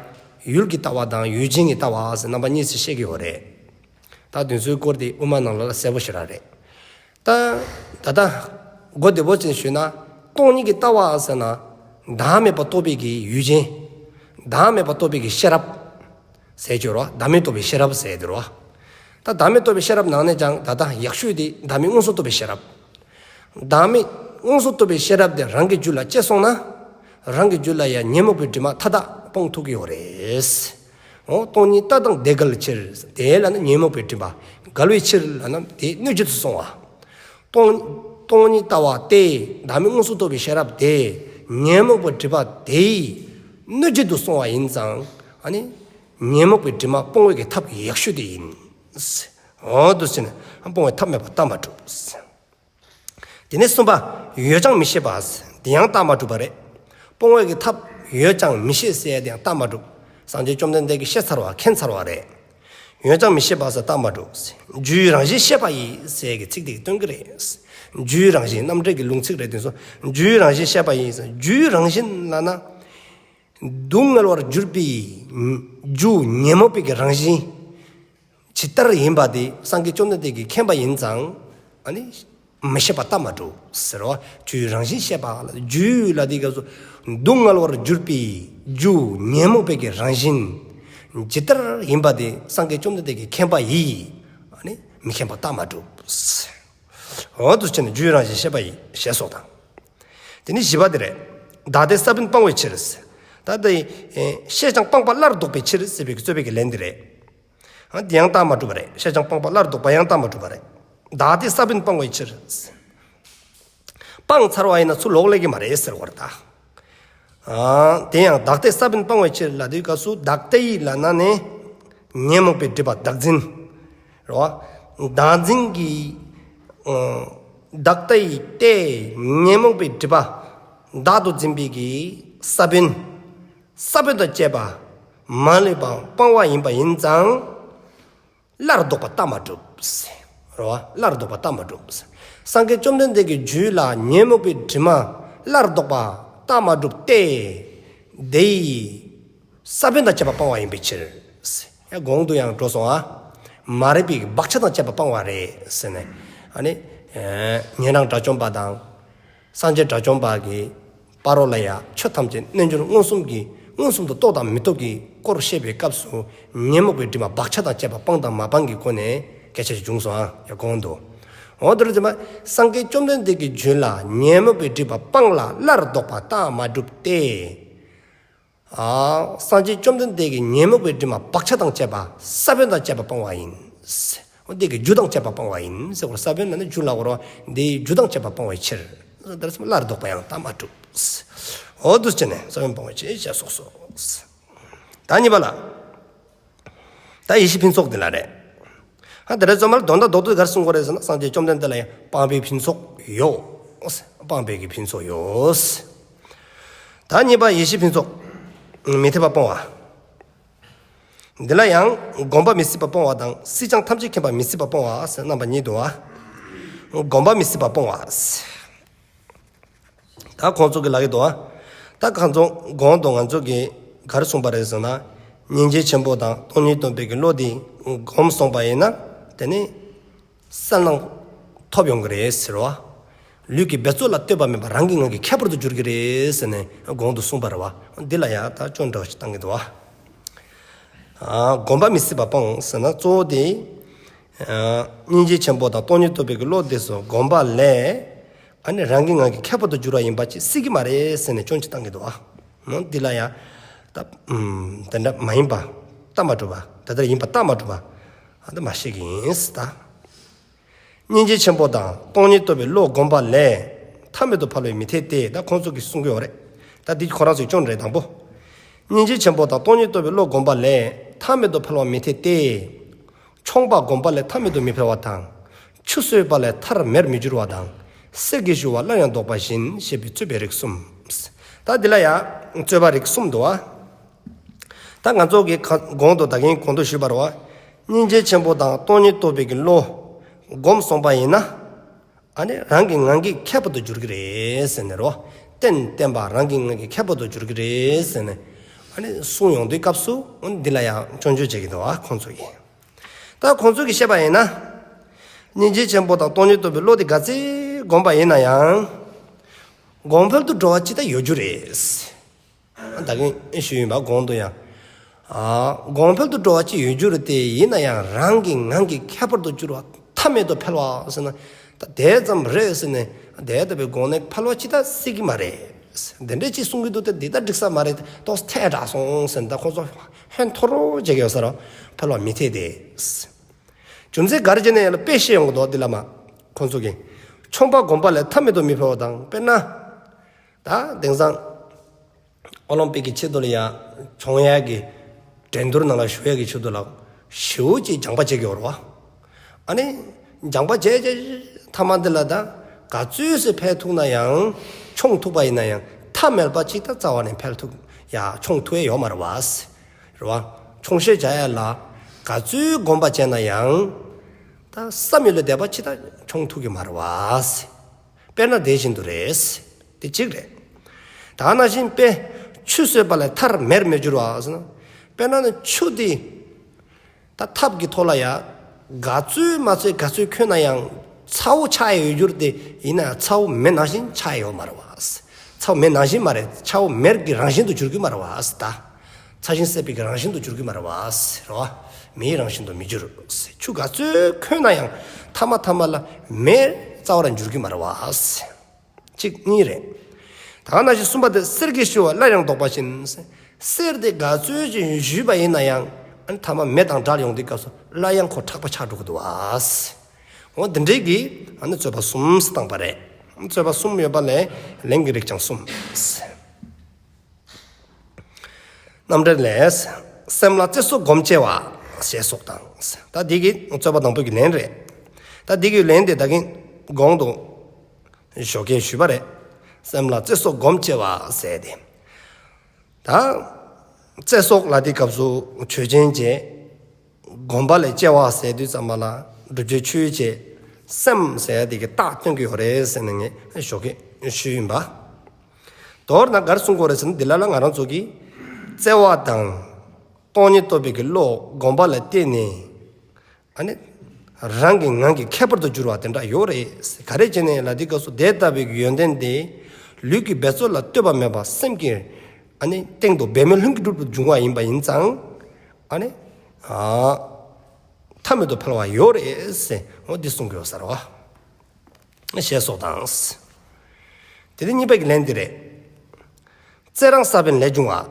ཡུལ་གྱི་ལྟ་བ་དང་ཡུལ་ཅན་གྱི་ལྟ་བ་ཟེར་རྣམ་པ་གཉིས་སུ་བཤད་ཀྱི་ཡོད་རེད། ད་དེ་ཚོའི་སྐོར་དེ་དབུ་མ་ནང་ལ་གསལ་པོ་ཞེ་དྲག་རེད། ད་ད་ལྟ་གོ་བདེ་པོ་ཅན་ཞུས་ན། སྟོང་ཉིད་ཀྱི་ལྟ་བ་ཟེར་ན་བདག་མེད་པ་རྟོགས་པའི་གི་ཡུལ་ཅན། བདག་མེད་པ་རྟོགས་པའི་གི་ཤེས་རབ་ཟེར་གྱི་ཡོད་རེད་བ། བདག་མེད་རྟོགས་པའི་ཤེས་རབ་ཟེར་དེ་རེད་བ། ད་བདག་མེད་རྟོགས་པའི་ཤེས་རབ་ནང་ནས་ཀྱང་ད་ལྟ་ཡག་ཤོས་དེ་བདག་མེད་མངོན་སུམ་རྟོགས་པའི་ཤེས་རབ། བདག་མེད་མངོན་སུམ་རྟོགས་པའི་ཤེས་རབ་དེ་རང་གི་རྒྱུད་ལ་སྐྱེས་སོང་ན། རང་གི་རྒྱུད་ལ་ཡང་ཉོན་མོངས་པའི་དྲི་མ་མཐའ་དག་སྤོང་ཐུབ་ཀྱི་ཡོད་རེད། འོ་སྟོང་ཉིད་རྟགས་དང་དེ་འགལ་ཕྱིར། དེ་ལབ་ན་ཉོན་མོངས་པའི་དྲི་མ། འགལ་བའི་ཕྱིར་ལབ་ན་དེ་གནོད་བྱེད་དུ་སོང་བ། སྟོང་སྟོང་ཉིད་ལྟ་བ་དེ་བདག་མེད་མངོན་སུམ་རྟོགས་པའི་ཤེས་རབ་དེ་ཉོན་མོངས་པའི་དྲི་མ་དེའི་གནོད་བྱེད་དུ་སོང་བ་ཡིན་ཙང་། ཨ་ནི་ཉོན་མོངས་པའི་དྲི་མ་སྤོང་བའི་གི་ཐབས་ཡག་ཤོས་དེ་ཡིན། འོ་འདུག་ཟེར་ནས་སྤོང་བའི་ཐབས་མེད་པར་རྟགས་མ་གྲུབ། དེ་ནས་གསུམ་པ། ཡོད་ཀྱང་མི་ཤེས་པ། དེ་ཡང་རྟགས་མ་གྲུབ་པ་རེད། སྤོང་བའི་གི་ཐབས་ཡོད་ཀྱང་མི་ཤེས་ཟེར་དེ་ཡང་རྟགས་མ་གྲུབ། སངས་རྒྱས་བཅོམ་ལྡན་འདས་ཀྱིས་ཤེས་ཚར་བ་མཁྱེན་ཚར་བ་རེད། ཡོད་ཀྱང་མི་ཤེས་པ་ཟེར་རྟགས་མ་གྲུབ། རྒྱུའི་རང་བཞིན་ཤེས་པ་ཡིས་ཟེར་གྱི་ཚིག་དེ་གིས་སྟོན་གྱི་རེད། རྒྱུའི་རང་བཞིན་རྣམ་འགྲེལ་གྱི་ལུང་ཚིག་རེད་དེ་ཚོ། རྒྱུའི་རང་བཞིན་ཤེས་པ་ཡིས། རྒྱུའི་རང་བཞིན་ལབ་ན། སྡུག་བསྔལ་བར་གྱུར་པའི་རྒྱུ་ཉོན་མོངས་པའི་གི་རང་བཞིན། ཇི་ལྟར་ཡིན་པ་དེ་སངས་རྒྱས་བཅོམ་ལྡན་འདས་ཀྱིས་མཁྱེན་པ་ཡིན་ཙང་། ཨ་ནི་མི་ཤེས་པ་རྟགས་མ་གྲུབ་ཟེར་བ། རྒྱུའི་རང་བཞིན་ཤེས་པ་ལ། རྒྱུ་ལ་དེ་ག་སོ་སྡུག་བསྔལ་བར་གྱུར་པའི་རྒྱུ་ཉོན་མོངས་པའི་གི་རང་བཞིན། ཇི་ལྟར་ཡིན་པ་དེ་སངས་རྒྱས་བཅོམ་ལྡན་འདས་ཀྱིས་མཁྱེན་པ་ཡིས། ཨ་ནི་མི་མཁྱེན་པ་རྟགས་མ་གྲུབ། འོ་འདུག་ཟེར་ནས་རྒྱུའི་རང་བཞིན་ཤེས་པ་ཡིས་ཞེས་སོགས་དང་། དེ་ནི་བཞི་པ་དེ་རེད། བདག་ལྟའི་ས་བོན་སྤང་བའི་ཕྱིར། ད་དེ་ཨེ་ཤེས་ཀྱང་སྤངས་པ་སླར་ལྡོག་པའི་ཕྱིར་ཟེར་བའི་རྩོད་པའི་གི་ལན་འདི་རེད། ཨ་དེ་ཡང་རྟགས་མ་གྲུབ་པ་རེད། ཤེས་ཀྱང་སྤངས་པ་སླར་ལྡོག་པ་ཡང་རྟགས་མ་གྲུབ་པ་རེད། བདག་ལྟའི་ས་བོན་སྤང་བའི་ཕྱིར། སྤངས་ཚར་བ་ཡིན་ན་ཚུར་ལོག་སླེབས་ཀྱི་མ་རེད་ཟེར་བ་རེད་ད། ཨ་དེ་ཡང་བདག་ལྟའི་ས་བོན་སྤང་བའི་ཕྱིར་ལབ་དུས་སྐབས་སུ་བདག་ལྟའི་ལབ་ན་ནི་ཉོན་མོངས་པའི་སྒྲིབ་པ་བདག་འཛིན་རེད་བ། བདག་འཛིན་གྱི་ཨ་བདག་ལྟའི་ལྟས་ཉོན་མོངས་པའི་སྒྲིབ་པ་བདག་ཏུ་འཛིན་པའི་གི་ས་བོན། ས་བོན་དང་བཅས་པ་མ་ལུས་པ་སྤང་བ་ཡིན་པ་ཡིན་ཙང་། སླར་ལྡོག་པ་རྟགས་མ་གྲུབ། རེད་བ། སླར་ལྡོག་པ་རྟགས་མ་གྲུབ། སངས་རྒྱས་བཅོམ་ལྡན་འདས་ཀྱི་རྒྱུད་ལ་ཉོན་མོངས་པའི་དྲི་མ་སླར་ལྡོག་པ་རྟགས་མ་གྲུབ་སྟེ། དེ་ཡི་ས་བོན་དང་བཅས་པ་སྤང་བ་ཡིན་པའི་ཕྱིར། ཡ་གོང་དུ་ཡང་འགྲོ་སོང་ཨ། མ་རིག་པའི་བག་ཆགས་དང་བཅས་པ་སྤང་བ་རེད་ཟེར་ནས། ཨ་ནི་ཨེ་ཉན་རང་དགྲ་བཅོམ་པ་དང་། སངས་རྒྱས་དགྲ་བཅོམ་པ་གིས་ཕ་རོལ་ལ་ཡ་ཆོས་ཐམས་ཅད་རྣལ་འབྱོར་མངོན་སུམ་གྱི་མངོན་སུམ་དུ་རྟོགས་དང་མི་རྟོགས་ཀྱི་སྐོར་བཤད་པའི་སྐབས་སུ་ཉོན་མོངས་པའི་དྲི་མ་བག་ཆགས་དང་བཅས་པ་སྤང་དང་མ་སྤང་གི་སྒོ་ནས་སྐད་ཆ་ཞིག་བྱུང་སོང་ཨ། ཡ་གོང་དུ། འོ་དེ་རུ་དེ་མ་སངས་རྒྱས་བཅོམ་ལྡན་འདས་ཀྱི་རྒྱུད་ལ་ཉོན་མོངས་པའི་སྒྲིབ་པ་སྤངས་ལ་སླར་ལྡོག་པ་རྟགས་མ་གྲུབ་སྟེ། ཨ་སངས་རྒྱས་བཅོམ་ལྡན་འདས་ཀྱིས་ཉོན་མོངས་པའི་དྲི་མ་བག་ཆགས་དང་བཅས་པ་ས་བོན་དང་བཅས་པ་སྤང་བ་ཡིན། འོ་དེ་གི་རྒྱུ་དང་བཅས་པ་སྤང་བ་ཡིན་ཟེར་བ། ས་བོན་ལ་ནི་རྒྱུ་ལ་གོ་རོ། དེའི་རྒྱུ་དང་བཅས་པ་སྤང་བའི་ཕྱིར། དེར་སླར་ལྡོག་པ་ཡང་རྟགས་མ་གྲུབ། འོ་འདུག་བྱས་ནས་ས་བོན་སྤང་བའི་ཕྱིར་ཞེས་སོགས་སོ། ད་གཉིས་པ་ལ། ད་ཡེ་ཤེས་ཕུན་ཚོགས་འདི་ལ་རེད། ཨ་དེ་འདྲ་ཚོ་མར་དོན་དག་རྡོག་རྡོག་ག་རེ་གསུང་དགོས་རེད་ཟེར་ན། སངས་རྒྱས་བཅོམ་ལྡན་འདས་ལ་ཡང་སྤངས་པའི་ཕུན་ཚོགས་ཡོད། སྤངས་པའི་གི་ཕུན་ཚོགས་ཡོད། ད་གཉིས་པ་ཡེ་ཤེས་ཕུན་ཚོགས། མི་འཐད་པ་སྤོང་བ། འདི་ལ་ཡང་སྒོམ་པ་མི་སྲིད་པ་སྤོང་བ་དང་། སྲིད་ཀྱང་ཐམས་ཅད་མཁྱེན་པ་མི་སྲིད་པ་སྤོང་བ་ཟེར་རྣམ་པ་གཉིས་འདུག་བ། སྒོམ་པ་མི་སྲིད་པ་སྤོང་བ། ད་ཁོང་ཚོ་གིས་ལབ་ཀྱི་འདུག་བ། ད་ཁོང་ཚོ་གོང་དུ་ང་ཚོ་གིས་ག་རེ་གསུངས་པ་རེད་ཟེར་ན། སྙིང་རྗེ་ཆེན་པོ་དང་སྟོང་ཉིད་རྟོགས་པའི་གི་བློ་འདི་སྒོམ་སོང་པ་ཡིན་ན། དེ་ནི་གསལ་སྣང་ཐོབ་ཡོང་གི་རེད་ཟེར་བ། ལུས་ཀྱི་འབད་རྩོལ་ལ་ལྟོས་པ་མེད་པར་རང་གི་ངང་གིས་ཁྱད་པར་དུ་འགྱུར་གྱི་རེད་ཟེར་ནས་གོང་དུ་གསུངས་པ་རེད་བ། འདི་ལ་ཡང་ད་སྐྱོན་འདྲ་བ་ཞིག་བཏང་གི་འདུག་བ། ཨ་སྒོམ་པ་མི་སྲིད་པ་སྤོང་ཟེར་ན། གཙོ་བོ་དེ་ཨ་སྙིང་རྗེ་ཆེན་པོ་དང་སྟོང་ཉིད་རྟོགས་པའི་གི་བློ་དེ་ཚོ་སྒོམ་པ་ལས། ཨ་ནི་རང་གི་ངང་གིས་ཁྱད་པར་དུ་འགྱུར་བ་ཡིན་པ་ཅིག་སྲིད་ཀྱི་མ་རེད་ཟེར་ནས་སྐྱོན་ཅིག་བཏང་གི་འདུག་བ། འོ་འདི་ལ་ཡང་ད་ཨམ་དེ་འདྲ་མ་ཡིན་པ་རྟགས་མ་གྲུབ་པ། དེ་ལྟར་ཡིན་པ་རྟགས་མ་གྲུབ་པ། ཨ་ད་མ་ཤེས་ཀྱི་ཡིན་ཟེར་ད། སྙིང་རྗེ་ཆེན་པོ་དང་སྟོང་ཉིད་རྟོགས་པའི་བློ་སྒོམ་པ་ལས། ཐ་མལ་དུ་ཕལ་བས་མི་འཐད་དེ། ད་ཁོང་ཚོ་གིས་གསུང་གི་ཡོད་རེད། ད་འདི་ཁོ་རང་ཚོའི་སྐྱོན་རེད། དང་པོ། སྙིང་རྗེ་ཆེན་པོ་དང་སྟོང་ཉིད་རྟོགས་པའི་བློ་སྒོམ་པ་ལས། ཐ་མལ་དུ་ཕལ་བ་མི་འཐད་དེ། མཆོངས་པ་སྒོམ་པ་ལས་ཐ་མལ་དུ་མི་འཕེལ་བ་དང་། ཆུད་ཟོས་པ་ལས་མཐར་མེར་མི་འགྱུར་བ་དང་། གསེར་གྱི་ཞུ་བ་སླར་ཡང་ལྡོག་པ་བཞིན། ཞེས་པའི་རྩོད་པའི་རིགས་གསུམ། ད་འདི་ལ་ཡང་རྩོད་པ་རིགས་གསུམ་འདུག་བ། ད་ང་ཚོ་གིས་ག་གོང་དུ་ད་གིན་གོང་དུ་ཞུས་པ་རེད་བ། སྙིང་རྗེ་ཆེན་པོ་དང་སྟོང་ཉིད་རྟོགས་པའི་གི་བློ་སྒོམ་སོང་པ་ཡིན་ན། ཨ་ནི་རང་གི་ངང་གིས་ཁྱད་པར་དུ་འགྱུར་གྱི་རེད་ཟེར་ནས་རོ། རྟེན་བརྟེན་པ་རང་གི་ངང་གིས་ཁྱད་པར་དུ་འགྱུར་གྱི་རེད་ཟེར་ནས། ཨ་ནི་གསུང་ཡོང་དུས་སྐབས་སུ་འདི་ལ་ཡང་སྐྱོན་བརྗོད་བྱེད་ཀྱི་འདུག་བ་ཁོང་ཚོ་གིས། ད་ཁོང་ཚོ་གིས་བཤད་པ་ཡིན་ན། སྙིང་རྗེ་ཆེན་པོ་དང་སྟོང་ཉིད་རྟོགས་པའི་བློ་དེ་ག་ཚད་སྒོམ་པ་ཡིན་ན་ཡང་། གོང་འཕེལ་དུ་འགྲོ་བ་ཅིག་ད་ཡོད་རྒྱུ་རེད། ད་གིན་ཞུས་ཡིན་པ་གོང་དུ་ཡང་། ཨ་གོང་འཕེལ་དུ་འགྲོ་བ་ཅིག་ཡོད་རྒྱུ་རེད་དེ། ཡིན་ན་ཡང་རང་གི་ངང་གིས་ཁྱད་པར་དུ་འགྱུར་བ། ཐ་མལ་དུ་འཕེལ་བ་ཟེར་ན། ད་དེ་ཙམ་རེད་ཟེར་ནས་དེ་ལྟ་བུའི་སྒོ་ནས་འཕེལ་བ་ཅིག་ད་སྲིད་ཀྱི་མ་རེད། དེ་འདྲས་ཅིག་གསུང་གི་འདུག་སྟེ། འདི་ད་འགྲིག་ས་མ་རེད། ཏོག་ཙམ་ཐལ་དྲགས་སོང་ཟེར་ནས་ད་ཁོང་ཚོ་ཧོན་ཐོར་རོ་བྱེད་ཀྱི་ཡོད་ས་རེད། འཕེལ་བ་མི་འཐད་དེ། རྒྱུ་མཚན་ག་རེ་བྱས་ནས་ཡང་ལ་དཔེ་བཤད་ཡོང་གི་འདུག་འདི་ལ་མ། ཁོང་ཚོ་གིས། མཆོངས་པ་སྒོམ་པ་ལས་ཐ་མལ་དུ་མི་འཕེལ་བ་དང་། དཔེར་ན། ད་དེང་སང་ཨོ་ལིམ་པིག་གི་ཆེད་དུ་ལ་ཡ་མཆོང་ཡ་གི་འགྲན་བསྡུར་ནང་ལ་ཞུགས་ཡ་གི་ཆེད་དུ་ལ་ཞེ་པོ་ཅིག་སྦྱང་པ་བྱེད་ཀྱི་ཡོད་རེད་བ། ཨ་ནི་སྦྱང་པ་བྱས་བྱས་མཐའ་མ་འདི་ལ་ད་ག་ཚོད་ཟེར་འཕེལ་ཐུབ་ན་ཡང་། མཆོང་ཐུབ་པ་ཡིན་ན་ཡང་ཐ་མལ་པ་ཅིག་ད་རྩ་བ་ནས་འཕེལ་ཐུབ་ཡ་མཆོང་ཐུབ་ཡ་ཡོད་མ་རེད་བ། རེད་བ། མཆོང་བཤད་བྱ་ཡ་ལ་ག་ཚོད་སྒོམ་པ་བྱས་ན་ཡང་། ད་བསམ་ཡུལ་ལས་འདས་པ་ཅིག་ད་མཆོང་ཐུབ་ཀྱི་མ་རེད་བ། དཔེར་ན་དེ་བཞིན་དུ་རེད། དེ་གཅིག་རེད། ད་ནང་བཞིན་དཔེ། ཆུད་ཟོས་པ་ལས་མཐར་མེར་མི་འགྱུར་བ་ཟེར་ན། དཔེར་ན་ནི་ཆུ་དེ་ད་ཐབ་ཀྱི་ཐོག་ལ་ཡ་ག་ཚོད་མ་ཚོད་ག་ཚོད་ཁོལ་ན་ཡང་ཚ་བོ་ཆགས་ཡོད་རྒྱུ་རེད་དེ། ཡིན་ན་ཚ་བོ་མེ་ནང་བཞིན་ཆགས་ཡོད་མ་རེད་བ། ཚ་བོ་མེ་ནང་བཞིན་མ་རེད། ཚ་བོ་མེར་གྱི་རང་བཞིན་དུ་འགྱུར་གྱི་མ་རེད་བ་ཟེར་ད། ཚ་ཞིང་སྲེག་པའི་གི་རང་བཞིན་དུ་འགྱུར་གྱི་མ་རེད་བ་ཟེར་བ། མེའི་རང་བཞིན་དུ་མི་འགྱུར་ཟེར། ཆུ་ག་ཚོད་ཁོལ་ན་ཡང་མཐའ་མ་མཐའ་མ་ལ་མེ་རྩ་བ་རང་འགྱུར་གྱི་མ་རེད་བ་ཟེར། གཅིག་གཉིས་རེད། ད་ག་ནང་བཞིན་གསུམ་པ་དེ། གསེར་གྱི་ཞུ་བ་སླར་ཡང་ལྡོག་པ་བཞིན་ཟེར། གསེར་དེ་ག་ཚོད་ཅིག་བཞུས་པ་ཡིན་ན་ཡང་། ཨ་ནི་མཐའ་མ་མེ་དང་བྲལ་ཡོང་དུས་སྐབས་སུ་སླར་ཡང་ཁོ་ཁྲག་པ་ཆགས་འགྲོ་གི་འདུག་བ། འོ་འདི་འདྲའི་གི་ཨ་ནི་རྩོད་པ་གསུམ་བཏང་པ་རེད། རྩོད་པ་གསུམ་ཡོད་པ་ལས་ལན་གྱི་རིགས་ཀྱང་གསུམ། རྣམ་འགྲེལ་ལས། སེམས་ལ་བརྩེ་སོགས་སྒོམ་བྱེད་པ། ཞེས་སོགས་དང་། ད་འདི་གི་རྩོད་པ་དང་པོ་གི་ལན་རེད། ད་འདི་གི་ལན་དེ་ད་གིན་གོང་དུ་ཞོགས་ཀས་ཞུས་པ་རེད། སེམས་ལ་བརྩེ་སོགས་སྒོམ་བྱེད་པ་ཟེར་ཏེ། ད་བརྩེ་སོགས་ལ་དེ་སྐབས་སུ་ཆོས་ཅན་བྱས། སྒོམ་པ་ལས་སྐྱེ་བ་ཟེར་དུས་ཙམ་པ་ལ་བསྒྲུབ་བྱའི་ཆོས་བྱས། སེམས་ཟེར་དེ་གི་རྟགས་སྟོན་གྱི་ཡོད་རེད་ཟེར་ནས་ངས་ཞོགས་ཀས་ཞུས་ཡིན་པ། མདོར་ན་ག་རེ་གསུང་དགོས་རེད་ཟེར་ན། འདི་ལ་ལ་ང་རང་ཚོ་གིས་བརྩེ་བ་དང་སྟོང་ཉིད་རྟོགས་པའི་གི་བློ་སྒོམ་པ་ལ་བརྟེན་ནས། ཨ་ནི་རང་གི་ངང་གིས་ཁྱད་པར་དུ་འགྱུར་བ་དེ་འདྲ་ཡོད་རེད། ག་རེ་བྱས་ནས་ལ་དེ་སྐབས་སུ་དེ་ལྟ་བུའི་གི་ཡོན་ཏན་དེ་ལུས་ཀྱི་འབད་རྩོལ་ལ་ལྟོས་པ་མེད་པར་སེམས་ཀྱི་ཨ་ནི་སྟེང་དུ་འབད་མེད་ལྷུན་གྱིས་གྲུབ་ཏུ་འབྱུང་བ་ཡིན་པ་ཡིན་ཙང་། ཨ་ནི་ཨ་ཐ་མལ་དུ་འཕེལ་བ་ཡོད་རེད་ཟེར། འོ་འདི་གསུང་གི་ཡོད་ས་རེད་བ། ཞེས་སོགས་དང་། དེ་ནས་གཉིས་པ་གི་ལན་འདི་རེད། བརྩེ་རང་ས་བོན་ལས་བྱུང་བ། ཨ་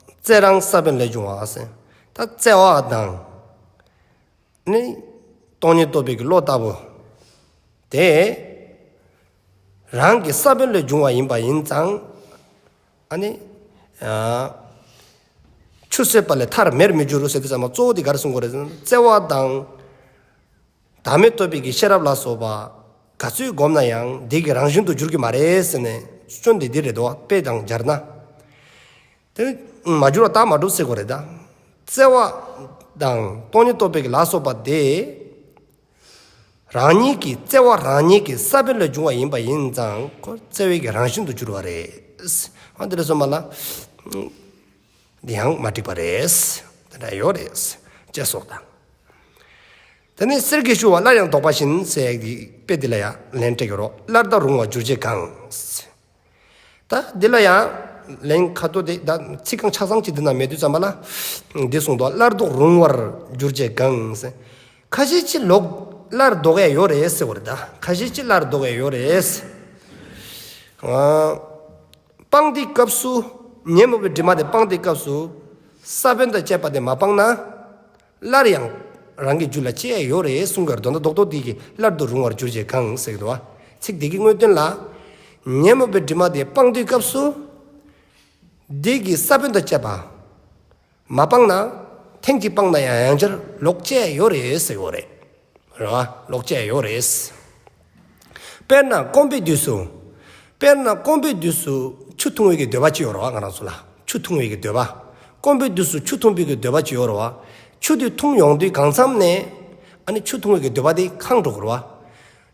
བརྩེ་རང་ས་བོན་ལས་བྱུང་བ་ཟེར། ད་བརྩེ་བ་དང་ནི་སྟོང་ཉིད་རྟོགས་པའི་གི་བློ་ལྟ་བུ་དེ་རང་གི་ས་བོན་ལས་བྱུང་བ་ཡིན་པ་ཡིན་ཙང་། ཨ་ནི་ཨ་ཆུ་ ཆུད་ཟོས་པ་ལས་ཐར་མེར་མི་འགྱུར་ཟེར་དུས་ཙམ་པ་གཙོ་བོ་དེ་ག་རེ་གསུང་དགོས་རེད་ཟེར་ན། བརྩེ་བ་དང་བདག་མེད་རྟོགས་པའི་གི་ཤེས་རབ་ལ་སོགས་པ་ག་ཚོད་བསྒོམས་ན་ཡང་དེ་གི་རང་བཞིན་དུ་འགྱུར་གྱི་མ་རེད་ཟེར་ནས་སྐྱོན་དེ་འདི་རེད་དོ། དཔེ་དང་སྦྱར་ན། དེ་ནི་མ་འགྱུར་བ་རྟགས་མ་གྲུབ་ཟེར་དགོས་རེད་ད། བརྩེ་བ་དང་སྟོང་ཉིད་རྟོགས་པའི་གི་ལ་སོགས་པ་དེ། རང་ཉིད་ཀྱི་བརྩེ་བ་རང་ཉིད་ཀྱི་ས་བོན་ལས་བྱུང་བ་ཡིན་པ་ཡིན་ཙང་ཁོ་བརྩེ་བའི་གི་རང་བཞིན་དུ་འགྱུར་བ་རེད། འོ་འདི་ལ་སོང་བ་ལ། འདི་ཡང་མ་འགྲིག་པ་རེད། དེ་འདྲ་ཡོད་རེད། ཅེས་སོགས་དང་། དེ་ནས་གསེར་གྱི་ཤུ་བ་སླར་ཡང་ལྡོག་པ་བཞིན་ཟེར་གྱི་དཔེ་འདི་ལ་ཡང་ལན་སྤྲད་ཀྱི་རོ། སླར་ལྡོག་རུང་བར་གྱུར་བྱེད་གང་། ད་འདི་ལ་ཡང་ལན་ཁ་ཐོག་དེ་ད་ཚིག་རྐང་ཆ་ཚང་གཅིག་འདི་ན་མེད་དུས་ཙམ་པ་ལ་འདི་གསུངས་འདུག། སླར་ལྡོག་རུང་བར་གྱུར་བྱེད་གང་ཟེར། ཁ་ཤས་ཅིག་ལོག་སླར་ལྡོག་ཡ་ཡོད་རེད་ཟེར་བ་རེད་ད། ཁ་ཤས་ཅིག་སླར་ལྡོག་ཡ་ཡོད་རེད། ཨ། སྤངས་དེའི་སྐབས་སུ་ཉོན་མོངས་པའི་དྲི་མ་དེ་སྤངས་དེའི་སྐབས་སུ་ས་བོན་དང་བཅས་པ་དེ་མ་སྤངས་ན། སླར་ཡང་རང་གི་རྒྱུད་ལ་སྐྱེ་ཡོད་རེད་གསུང་གི་རེད། དོན་དག་རྡོག་རྡོག་འདི་གིས་སླར་ལྡོག་རུང་བར་གྱུར་བྱེད་གང་ཟེར་གྱི་འདུག་བ། ཚིག་འདི་གི་དངོས་དོན་ལ། ཉོན་མོངས་པའི་དྲི་མ་དེ་སྤངས་དུས་སྐབས་སུ། འདི་གི་ས་བོན་དང་བཅས་པ། མ་སྤངས་ན། ཐེངས་གཅིག་སྤངས་ན་ཡང་ཡང་བསྐྱར་ལོག་སྐྱེ་ཡོད་རེད་ཟེར་གྱི་ཡོད་རེད། རེད་བ། ལོག་སྐྱེ་ཡོད་རེད། དཔེར་ན་སྐོམ་པའི་དུས་སུ། དཔེར་ན་སྐོམ་པའི་དུས་སུ་ཆུ་འཐུང་བའི་གི་འདོད་པ་ཅིག་ཡོད་རེད་བ། ང་རང་ཚོ་ལ་ཆུ་འཐུང་བའི་གི་འདོད་པ། སྐོམ་པའི་དུས་སུ་ཆུ་འཐུང་བའི་གི་འདོད་པ་ཅིག་ཡོད་རེད་བ། ཆུ་དེ་འཐུང་ཡོང་དུས་གང་འཚམ་ནས། ཨ་ནི་ཆུ་འཐུང་བའི་གི་འདོད་པ་དེ་ཁེངས་འགྲོ་གི་རེད་བ།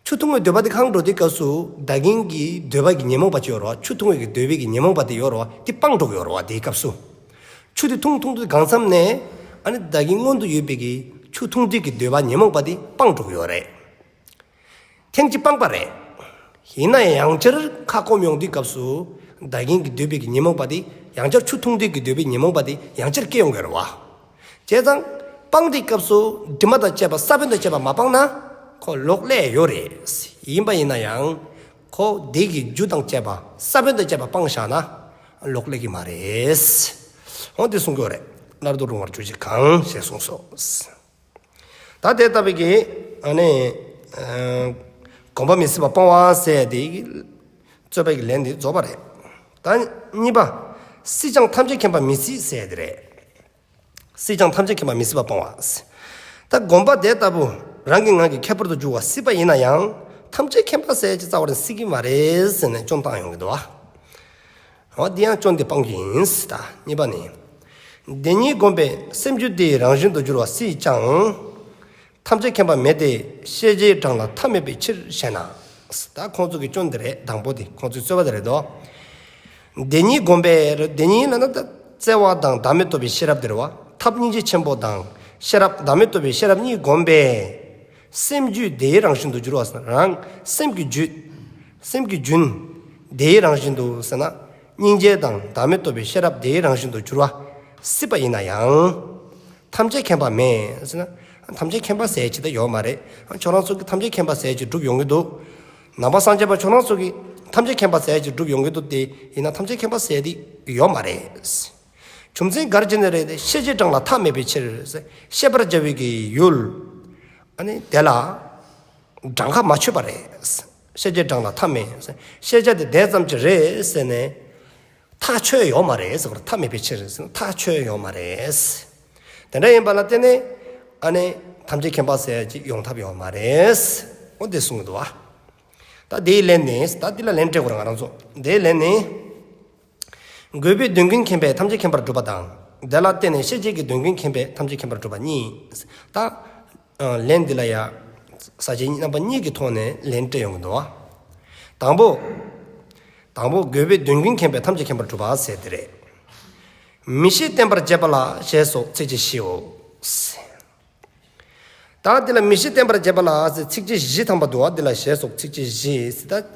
ཆུ་འཐུང་བའི་འདོད་པ་དེ་ཁེངས་འགྲོ་དུས་སྐབས་སུ་ད་གིན་གྱི་འདོད་པ་གི་ཉོན་མོངས་པ་ཅིག་ཡོད་རེད་བ། ཆུ་འཐུང་བའི་གི་འདོད་པའི་གི་ཉོན་མོངས་པ་དེ་ཡོད་རེད་བ། དེ་སྤངས་འགྲོ་གི་ཡོད་རེད་བ། དེའི་སྐབས་སུ། ཆུ་དེ་འཐུང་འཐུང་དུས་གང་འཚམ་ནས། ཨ་ནི་ད་གིན་སྔོན་དུ་ཡོད་པའི་གི་ཆུ་འཐུང་དུས་ཀྱི་འདོད་པ་ཉོན་མོངས་པ་དེ་སྤངས་འགྲོ་གི་ཡོད་རེད། ཐེངས་གཅིག་སྤངས་པ་རེད། ཡིན་ན་ཡང་བསྐྱར་ཁ་སྐོམ་ཡོང་དུས་སྐབས་སུ། ད་གིན་གྱི་འདོད་པའི་གི་ཉོན་མོངས་པ་དེ་ཡང་བསྐྱར་ཆུ་འཐུང་དུས་ཀྱི་འདོད་པའི་ཉོན་མོངས་པ་དེ་ཡང་བསྐྱར་སྐྱེ་ཡོང་གི་རེད་བ། བྱས་ཙང་། སྤངས་དུས་སྐབས་སུ་དྲི་མ་དང་བཅས་པ་ས་བོན་དང་བཅས་པ་མ་སྤངས་ན། ཁོ་ལོག་སླེབས་ཡོད་རེད། ཡིན་པ་ཡིན་ན་ཡང་། ཁོ་དེ་གི་རྒྱུ་དང་བཅས་པ་ས་བོན་དང་བཅས་པ་སྤངས་བཞག་ན། ལོག་སླེབས་ཀྱི་མ་རེད། འོ་དེ་གསུང་གི་ཡོད་རེད། སླར་ལྡོག་རུང་བར་གྱུར་བྱེད་གང་ཞེས་གསུངས་སོ། ད་དེ་ལྟ་བུའི་གི། ཨ་ནི། ཨ། གོམས་པ་མི་སྲིད་པ་སྤོང་བ་ཟེར་དེ་གི། རྩོད་པའི་གི་ལན་དེ་རྫོགས་པ་རེད། ད་གཉིས་པ། སྲིད་ཀྱང་ཐམས་ཅད་མཁྱེན་པ་མི་སྲིད་ཟེར་དེ་རེད། སྲིད་ཀྱང་ཐམས་ཅད་མཁྱེན་པ་མི་སྲིད་པ་སྤོང་བ། ད་གོམས་པ་དེ་ལྟ་བུ་རང་གི་ངང་གིས་ཁྱད་པར་དུ་འཇུག་པ་སྲིད་པ་ཡིན་ན་ཡང་ཐམས་ཅད་མཁྱེན་པ་ཟེར་ཅིག་རྩ་བ་ནས་སྲིད་ཀྱི་མ་རེད་ཟེར་ནས་སྐྱོན་བཏང་ཡོང་གི་འདུག་བ། འོ་འདི་ཡང་སྐྱོན་དེ་སྤང་རྒྱུ་ཡིན་ཟེར། ད་གཉིས་པ་ནི། དེ་ཉིད་བསྒོམས་པས་སེམས་རྒྱུད་དེའི་རང་བཞིན་དུ་འགྱུར་བ་སྲིད་ཀྱང་། ཐམས་ཅད་མཁྱེན་པ་མེད་དེ་ཤེས་བྱའི་གྲངས་ལ་མཐའ་མེད་པའི་ཕྱིར་ཞེ་ན། ད་ཁོང་ཚོ་གི་སྐྱོན་དེ་རེད། དང་པོ་དེ་ཁོང་ཚོའི་རྩོད་པ་དེ་རེད་དོ། དེ་ཉིད་བསྒོམས་པས། དེ་ཉིད་ལབ་ན་ད་བརྩེ་བ་དང་བདག་མེད་རྟོགས་པའི་ཤེས་རབ་དེ་རེད་བ། ཐབས་སྙིང་རྗེ་ཆེན་པོ་དང་ཤེས་རབ་བདག་མེད་རྟོགས་པའི་ཤེས་རབ་གཉིས་བསྒོམས་པས། སེམས་རྒྱུད་དེའི་རང་བཞིན་དུ་འགྱུར་བ་ཟེར་ན་རང་སེམས་ཀྱི་རྒྱུད། སེམས་ཀྱི་རྒྱུན། དེའི་རང་བཞིན་དུ་ཟེར་ན། སྙིང་རྗེ་དང་བདག་མེད་རྟོགས་པའི་ཤེས་རབ་དེའི་རང་བཞིན་དུ་འགྱུར་བ་སྲིད་པ་ཡིན་ན་ཡང་། ཐམས་ཅད་མཁྱེན་པ་མེད་ཟེར་ན། ཐམས་ཅད་མཁྱེན་པ་ཟེར་ཅིག་ད་ཡོད་མ་རེད། ཁྱོད་རང་ཚོ་གིས་ཐམས་ཅད་མཁྱེན་པ་ཟེར་ཅིག་སྒྲུབ་ཡོང་གི་འདུག། ནང་པ་སངས་རྒྱས་པ་ཁྱོད་རང་ཚོ་གིས་ཐམས་ཅད་མཁྱེན་པ་ཟེར་ཅིག་སྒྲུབ་ཡོང་གི་འདུག། དེ་ཡིན་ན་ཐམས་ཅད་མཁྱེན་པ་ཟེར་དེ་ཡོད་མ་རེད། རྒྱུ་མཚན་ག་རེ་བྱས་ནས་རེད་དེ། ཤེས་བྱའི་གྲངས་ལ་མཐའ་མེད་པའི་ཕྱིར། ཤེས་པར་བྱ་བའི་གི་ཡུལ། ཨ་ནི་དེ་ལ། གྲངས་ཁ་མ་ཆོད་པ་རེད། ཤེས་བྱའི་གྲངས་ལ་མཐའ་མེད། ཤེས་བྱ་དེ་དེ་ཙམ་ཅིག་རེད་ཟེར་ནས། ཐག་ཆོད་ཡོད་མ་རེད་ཟེར་བ་རེད། མཐའ་མེད་པའི་ཕྱིར་ཟེར་ན་ཐག་ཆོད་ཡོད་མ་རེད། དེ་འདྲ་ཡིན་པ་ལ་བརྟེན་ནས་ཨ་ནི་ཐམས་ཅད་མཁྱེན་པ་ཟེར་ཅིག་ཡོང་ཐབས་ཡོད་མ་རེད། འོ་དེ་གསུངས་འདུག་བ། ད་དེའི་ལན་ནི། ད་འདི་ལ་ལན་སྤྲད་དགོས་རེད་ང་རང་ཚོ། དེའི་ལན་ནི། དགོས་པའི་དོན་ཀུན་མཁྱེན་པས་ཐམས་ཅད་མཁྱེན་པར་གྲུབ་པ་དང་། དེ་ལ་བརྟེན་ནས་ཤེས་བྱེད་ཀྱི་དོན་ཀུན་མཁྱེན་པས་ཐམས་ཅད་མཁྱེན་པར་གྲུབ་པ་གཉིས། ད། ཨ། ལན་འདི་ལ་ཡ། ས་བཅད་རྣམ་པ་གཉིས་ཀྱི་ཐོག་ནས་ལན་སྤྲད་ཡོང་གི་འདུག་བ། དང་པོ། དང་པོ་དགོས་པའི་དོན་ཀུན་མཁྱེན་པས་ཐམས་ཅད་མཁྱེན་པར་གྲུབ་པ་ཟེར་དེ་རེད། མིག་ཤེས་བརྟན་པར་བྱེད་པ་ལ་ཞེས་སོགས་ཚིགས་བཅད་བཞིའོ། ད་འདི་ལ་མིག་ཤེས་བརྟན་པར་བྱེད་པ་ལ་ཟེར་ཚིགས་བཅད་བཞི་ཐམ་པ་འདུག་བ། འདི་ལ་ཞེས་སོགས་ཚིགས་བཅད་བཞི་ཟེར་ད།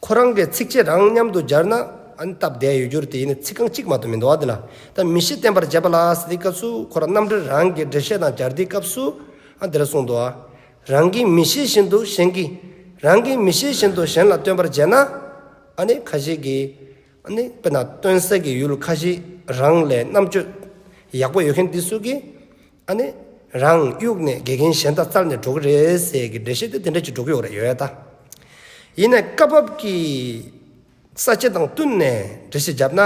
ཁོ་རང་གི་ཚིགས་བཅད་རང་མཉམ་དུ་སྦྱར་ན་ཨ་ནི་སྟབས་བདེ་ཡོད་རྒྱུ་རེད་དེ། ཡིན་ན་ཚིག་རྐང་གཅིག་མ་གཏོགས་མི་འདུག་བ། འདི་ལ་ད་མིག་ཤེས་བརྟན་པར་བྱེད་པ་ལ་ཟེར་དུས་སྐབས་སུ་ཁོ་རང་རྣམ་འགྲེལ་རང་གི་འགྲེལ་བཤད་དང་སྦྱར་དུས་སྐབས་སུ་ཨ་འདི་ལ་གསུངས་འདུག་བ། རང་གི་མིག་ཤེས་བཞིན་དུ་གཞན་གྱི། རང་གི་མིག་ཤེས་བཞིན་དུ་གཞན་ལ་སྟོན་པར་བྱེད་ན། ཨ་ནི་ཁ་ཤས་ཀྱིས། ཨ་ནི་དཔེར་ན་སྟོན་ས་གི་ཡུལ་ཁ་ཤས་རང་ལས་རྣམ་དཔྱོད་ཡག་པོ་ཡོད་མཁན་དེ་ཚོ་གིས། ཨ་ནི་རང་གཡུགས་ནས་དགེ་རྒན་གཞན་དང་རྩལ་ནས་འགྲོ་གི་རེད་ཟེར་གི་འགྲེལ་བཤད་དེ་དེ་འདྲ་ཅིག་འགྲོ་གི་ཡོད་རེད། ཡོད་ཡ་ད། ཡིན་ནའི་སྐབས་བབ་ཀྱི་ས་བཅད་དང་བསྟུན་ནས་འགྲེལ་བཤད་བརྒྱབ་ན།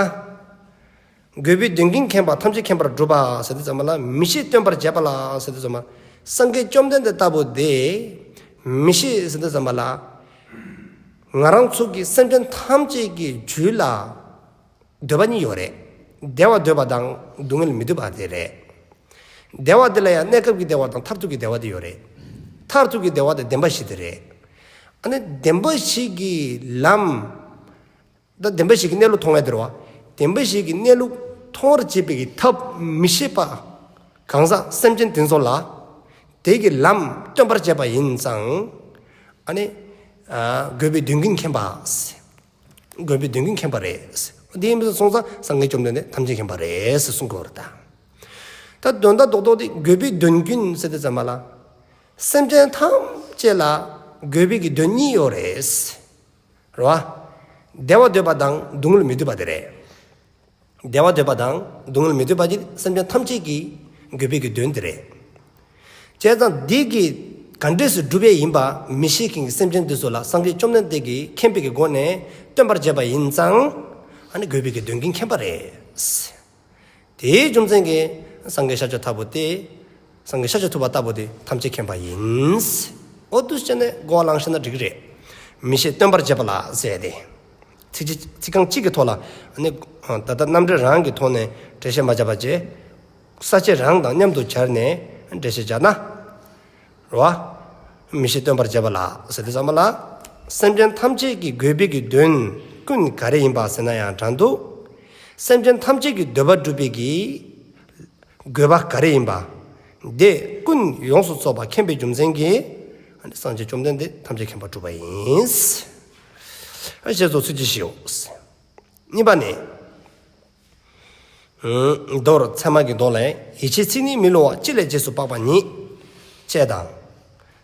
དགོས་པའི་དོན་ཀུན་མཁྱེན་པ་ཐམས་ཅད་མཁྱེན་པར་གྲུབ་པ་ཟེར་དུས་ཙམ་པ་ལ། མི་ཤེས་སྟོན་པར་བྱེད་པ་ལ་ཟེར་དུས་ཙམ་པ། སངས་རྒྱས་བཅོམ་ལྡན་འདས་ལྟ་བུ་དེ་མི་ཤེས་ཟེར་དུས་ཙམ་པ་ལ། ང་རང་ཚོ་གི་སེམས་ཅན་ཐམས་ཅད་ཀྱི་རྒྱུད་ལ་འདོད་པ་གཉིས་ཡོད་རེད། བདེ་བ་འདོད་པ་དང་སྡུག་བསྔལ་མི་འདོད་པ་དེ་རེད། བདེ་བ་དེ་ལ་ཡང་གནས་སྐབས་ཀྱི་བདེ་བ་དང་མཐར་ཐུག་གི་བདེ་བ་དེ་ཡོད་རེད། མཐར་ཐུག་གི་བདེ་བ་དེ་བདེན་པ་བཞི་དེ་རེད། ཨ་ནི་བདེན་པ་བཞི་གི་ལམ། ད་བདེན་པ་བཞི་གི་གནས་ལུགས་མཐོང་ཡ་དེ་རེད་བ། བདེན་པ་བཞི་གི་གནས་ལུགས་མཐོང་བར་བྱེད་པའི་གི་ཐབས་མི་ཤེས་པ་གང་ཟག་སེམས་ཅན་དེ་ཚོ་ལ་དེ་གི་ལམ་སྟོན་པར་བྱེད་པ་ཡིན་ཙང་། ཨ་ནི་ཨ་དགོས་པའི་དོན་ཀུན་མཁྱེན་པ། དགོས་པའི་དོན་ཀུན་མཁྱེན་པ་རེད། དེ་ཡིན་པ་སོང་ཙང་སངས་རྒྱས་བཅོམ་ལྡན་འདས་ཐམས་ཅད་མཁྱེན་པ་རེད་ཟེར་གསུང་གི་ཡོད་རེད་ད། ད་དོན་དག་རྡོག་རྡོག་དེ་དགོས་པའི་དོན་ཀུན་ཟེར་དུས་ཙམ་པ་ལ། སེམས་ཅན་ཐམས་ཅད་ལ་དགོས་པའི་གི་དོན་གཉིས་ཡོད་རེད། རེད་བ། བདེ་བ་འདོད་པ་དང་སྡུག་བསྔལ་མི་འདོད་པ་དེ་རེད། བདེ་བ་འདོད་པ་དང་སྡུག་བསྔལ་མི་འདོད་པ་ཅིག་སེམས་ཅན་ཐམས་ཅད་ཀྱི་དགོས་པའི་གི་དོན་དེ་རེད། བྱས་ཙང་འདི་གི་ག་འདྲས་སུ་འགྲུབ་པ་ཡིན་པ་མི་ཤེས་མཁན་གྱི་སེམས་ཅན་དེ་ཚོ་ལ་སངས་རྒྱས་བཅོམ་ལྡན་འདས་ཀྱིས་མཁྱེན་པའི་གི་སྒོ་ནས་སྟོན་པར་བྱེད་པ་ཡིན་ཙང་། ཨ་ནི་དགོས་པའི་གི་དོན་ཀུན་མཁྱེན་པ་རེད། དེའི་རྒྱུ་མཚན་གྱིས་སངས་རྒྱས་ཤཱཀྱ་ཐུབ་པ་དེ། སངས་རྒྱས་ཤཱཀྱ་ཐུབ་པ་ལྟ་བུ་དེ་ཐམས་ཅད་མཁྱེན་པ་ཡིན། འོ་འདུག་སེ་བྱས་ནས་གོ་བ་བླངས་བཞག་ན་འགྲིག་གི་རེད། མི་ཤེས་སྟོན་པར་བྱེད་པ་ལ་ཟེར་ཏེ། ཚིག་གཅིག་ཚིག་རྐང་གཅིག་གི་ཐོག་ལ་ནི། ད་ལྟ་རྣམ་འགྲེལ་རང་གི་ཐོག་ནས་འགྲེལ་བཤད་མ་བརྒྱབ་པ་བྱས། ས་བཅད་རང་དང་མཉམ་དུ་སྦྱར་ནས་འགྲེལ་བཤད་བརྒྱབ་ན། རེད་བ། མི་ཤེས་སྟོན་པར་བྱེད་པ་ལ་ཟེར་དུས་ཙམ་པ་ལ། སེམས་ཅན་ཐམས་ཅད་ཀྱི་དགོས་པའི་གི་དོན་ཀུན་ག་རེ་ཡིན་པ་ཟེར་ན་ཡང་འདྲ་འདུག་སེམས་ཅན་ཐམས་ཅད་ཀྱི་འདོད་པ་འགྲུབ་པའི་གི་དགོས་པ་ག་རེ་ཡིན་པ། དེ་ཀུན་ཡོངས་སུ་རྫོགས་པ་མཁྱེན་པའི་རྒྱུ་མཚན་གྱིས། སངས་རྒྱས་བཅོམ་ལྡན་འདས་ཐམས་ཅད་མཁྱེན་པར་གྲུབ་པ་ཡིན། ཞེས་སོགས་ཚིགས་བཅད་བཞིའོ། གཉིས་པ་ནི། མདོར་ཚད་མ་གི་མདོ་ལས། ཡིད་ཆེས་ཚིག་ནི་མི་བསླུ་བ། ཅི་ལས་རྗེས་སུ་དཔག་པ་ཉིད། ཅེས་དང་།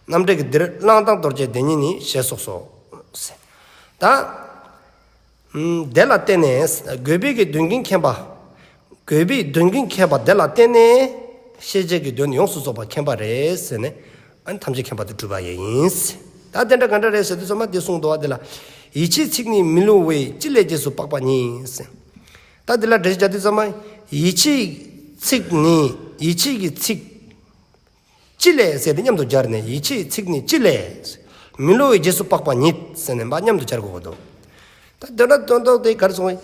རྣམ་འགྲེལ་གྱི་འདིར་བླང་དང་དོར་བྱའི་བདེན་གཉིས་ནི་ཞེས་སོགས་སོ། ད། དེ་ལ་བརྟེན་ནས་དགོས་པའི་གི་དོན་ཀུན་མཁྱེན་པ། དགོས་པའི་དོན་ཀུན་མཁྱེན་པ་དེ་ལ་བརྟེན་ནས་ཤེས་བྱའི་གི་དོན་ཡོངས་སུ་རྫོགས་པ་མཁྱེན་པ་རེད་ཟེར་ནས། ཨ་ནི་ཐམས་ཅད་མཁྱེན་པ་དེ་གྲུབ་པ་ཡིན། ད་དེ་འདྲ་ག་འདྲ་རེད་ཟེར་དུས་ཙམ་པ་འདི་གསུངས་འདུག་བ། འདི་ལ། ཡིད་ཆེས་ཚིག་ནི་མི་བསླུ་བའི། ཅི་ལས་རྗེས་སུ་དཔག་པ་ཉིད་ཟེར། ད་འདི་ལ་འགྲེལ་བཤད་རྒྱག་དུས་ཙམ་པ། ཡིད་ཆེས་ཚིག་ནི། ཡིད་ཆེས་ཀྱི་ཚིག་ཅི་ལས་ཟེར་ཏེ་མཉམ་དུ་སྦྱར་ནས། ཡིད་ཆེས་ཚིག་ནི་ཅི་ལས། མི་བསླུ་བའི་རྗེས་སུ་དཔག་པ་ཉིད་ཟེར་ནས་མཉམ་དུ་སྦྱར་དགོས་འདུག་ད་དོན་དག་དོན་དག་དེ་ག་རེ་གསུངས།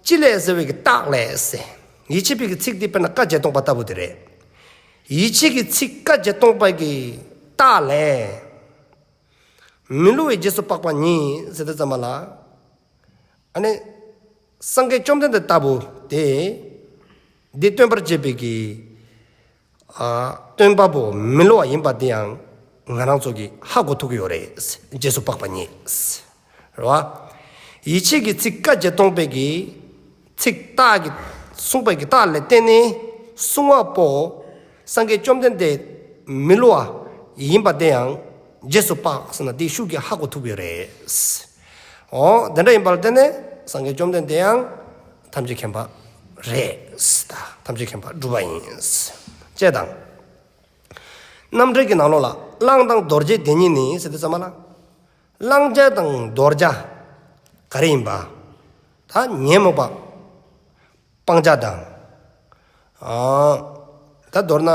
ཅི་ལས་ཟེར་བའི་གི་རྟགས་ལས་ཟེར། ཡིད་ཆེས་པའི་གི་ཚིག་དེ་དཔེར་ན་བཀའ་བརྒྱད་སྟོང་པ་ལྟ་བུ་དེ་རེད། ཡིད་ཆེས་ཀྱི་ཚིག་བཀའ་བརྒྱད་སྟོང་པ་གི་རྟགས་ལས། མི་བསླུ་བའི་རྗེས་སུ་དཔག་པ་ཉིད་ཟེར་དུས་ཙམ་པ་ལ། ཨ་ནི། སངས་རྒྱས་བཅོམ་ལྡན་འདས་ལྟ་བུ་དེ། འདི་སྟོན་པར་བྱེད་པའི་གི། ཨ། སྟོན་པ་པོ་མི་བསླུ་བ་ཡིན་པ་དེ་ཡང་ང་རང་ཚོ་གིས་ཧ་གོ་ཐུབ་ཀྱི་ཡོད་རེད། རྗེས་སུ་དཔག་པ་ཉིད། རེད་བ། ཡིད་ཆེས་ཀྱི་ཚིག་བཀའ་བརྒྱད་སྟོང་པའི་གི་ཚིག་རྟགས་ཀྱི་གསུངས་པའི་གི་རྟགས་ལ་བརྟེན་ནས་གསུང་བ་པོ་སངས་རྒྱས་བཅོམ་ལྡན་འདས་མི་བསླུ་བ་ཡིན་པ་དེ་ཡང་རྗེས་སུ་དཔག་ཟེར་ན་དེའི་ཤུགས་ཀྱིས་ཧ་གོ་ཐུབ་ཀྱི་ཡོད་རེད། འོ། དེ་འདྲ་ཡིན་པ་ལ་བརྟེན་ནས་སངས་རྒྱས་བཅོམ་ལྡན་འདས་ཡང་ཐམས་ཅད་མཁྱེན་པ་རེད། ད་ཐམས་ཅད་མཁྱེན་པ་གྲུབ་པ་ཡིན། ཅེས་དང་། རྣམ་འགྲེལ་གྱི་ནང་ལོགས་ལ་བླང་དང་དོར་བྱའི་བདེན་གཉིས་ནི་ཟེར་དུས་ཙམ་པ་ལ། བླང་བྱ་དང་དོར་བྱ་ག་རེ་ཡིན་པ། ད་ཉོན་མོངས་པ་སྤང་བྱ་དང་། ཨ། ད་མདོར་ན།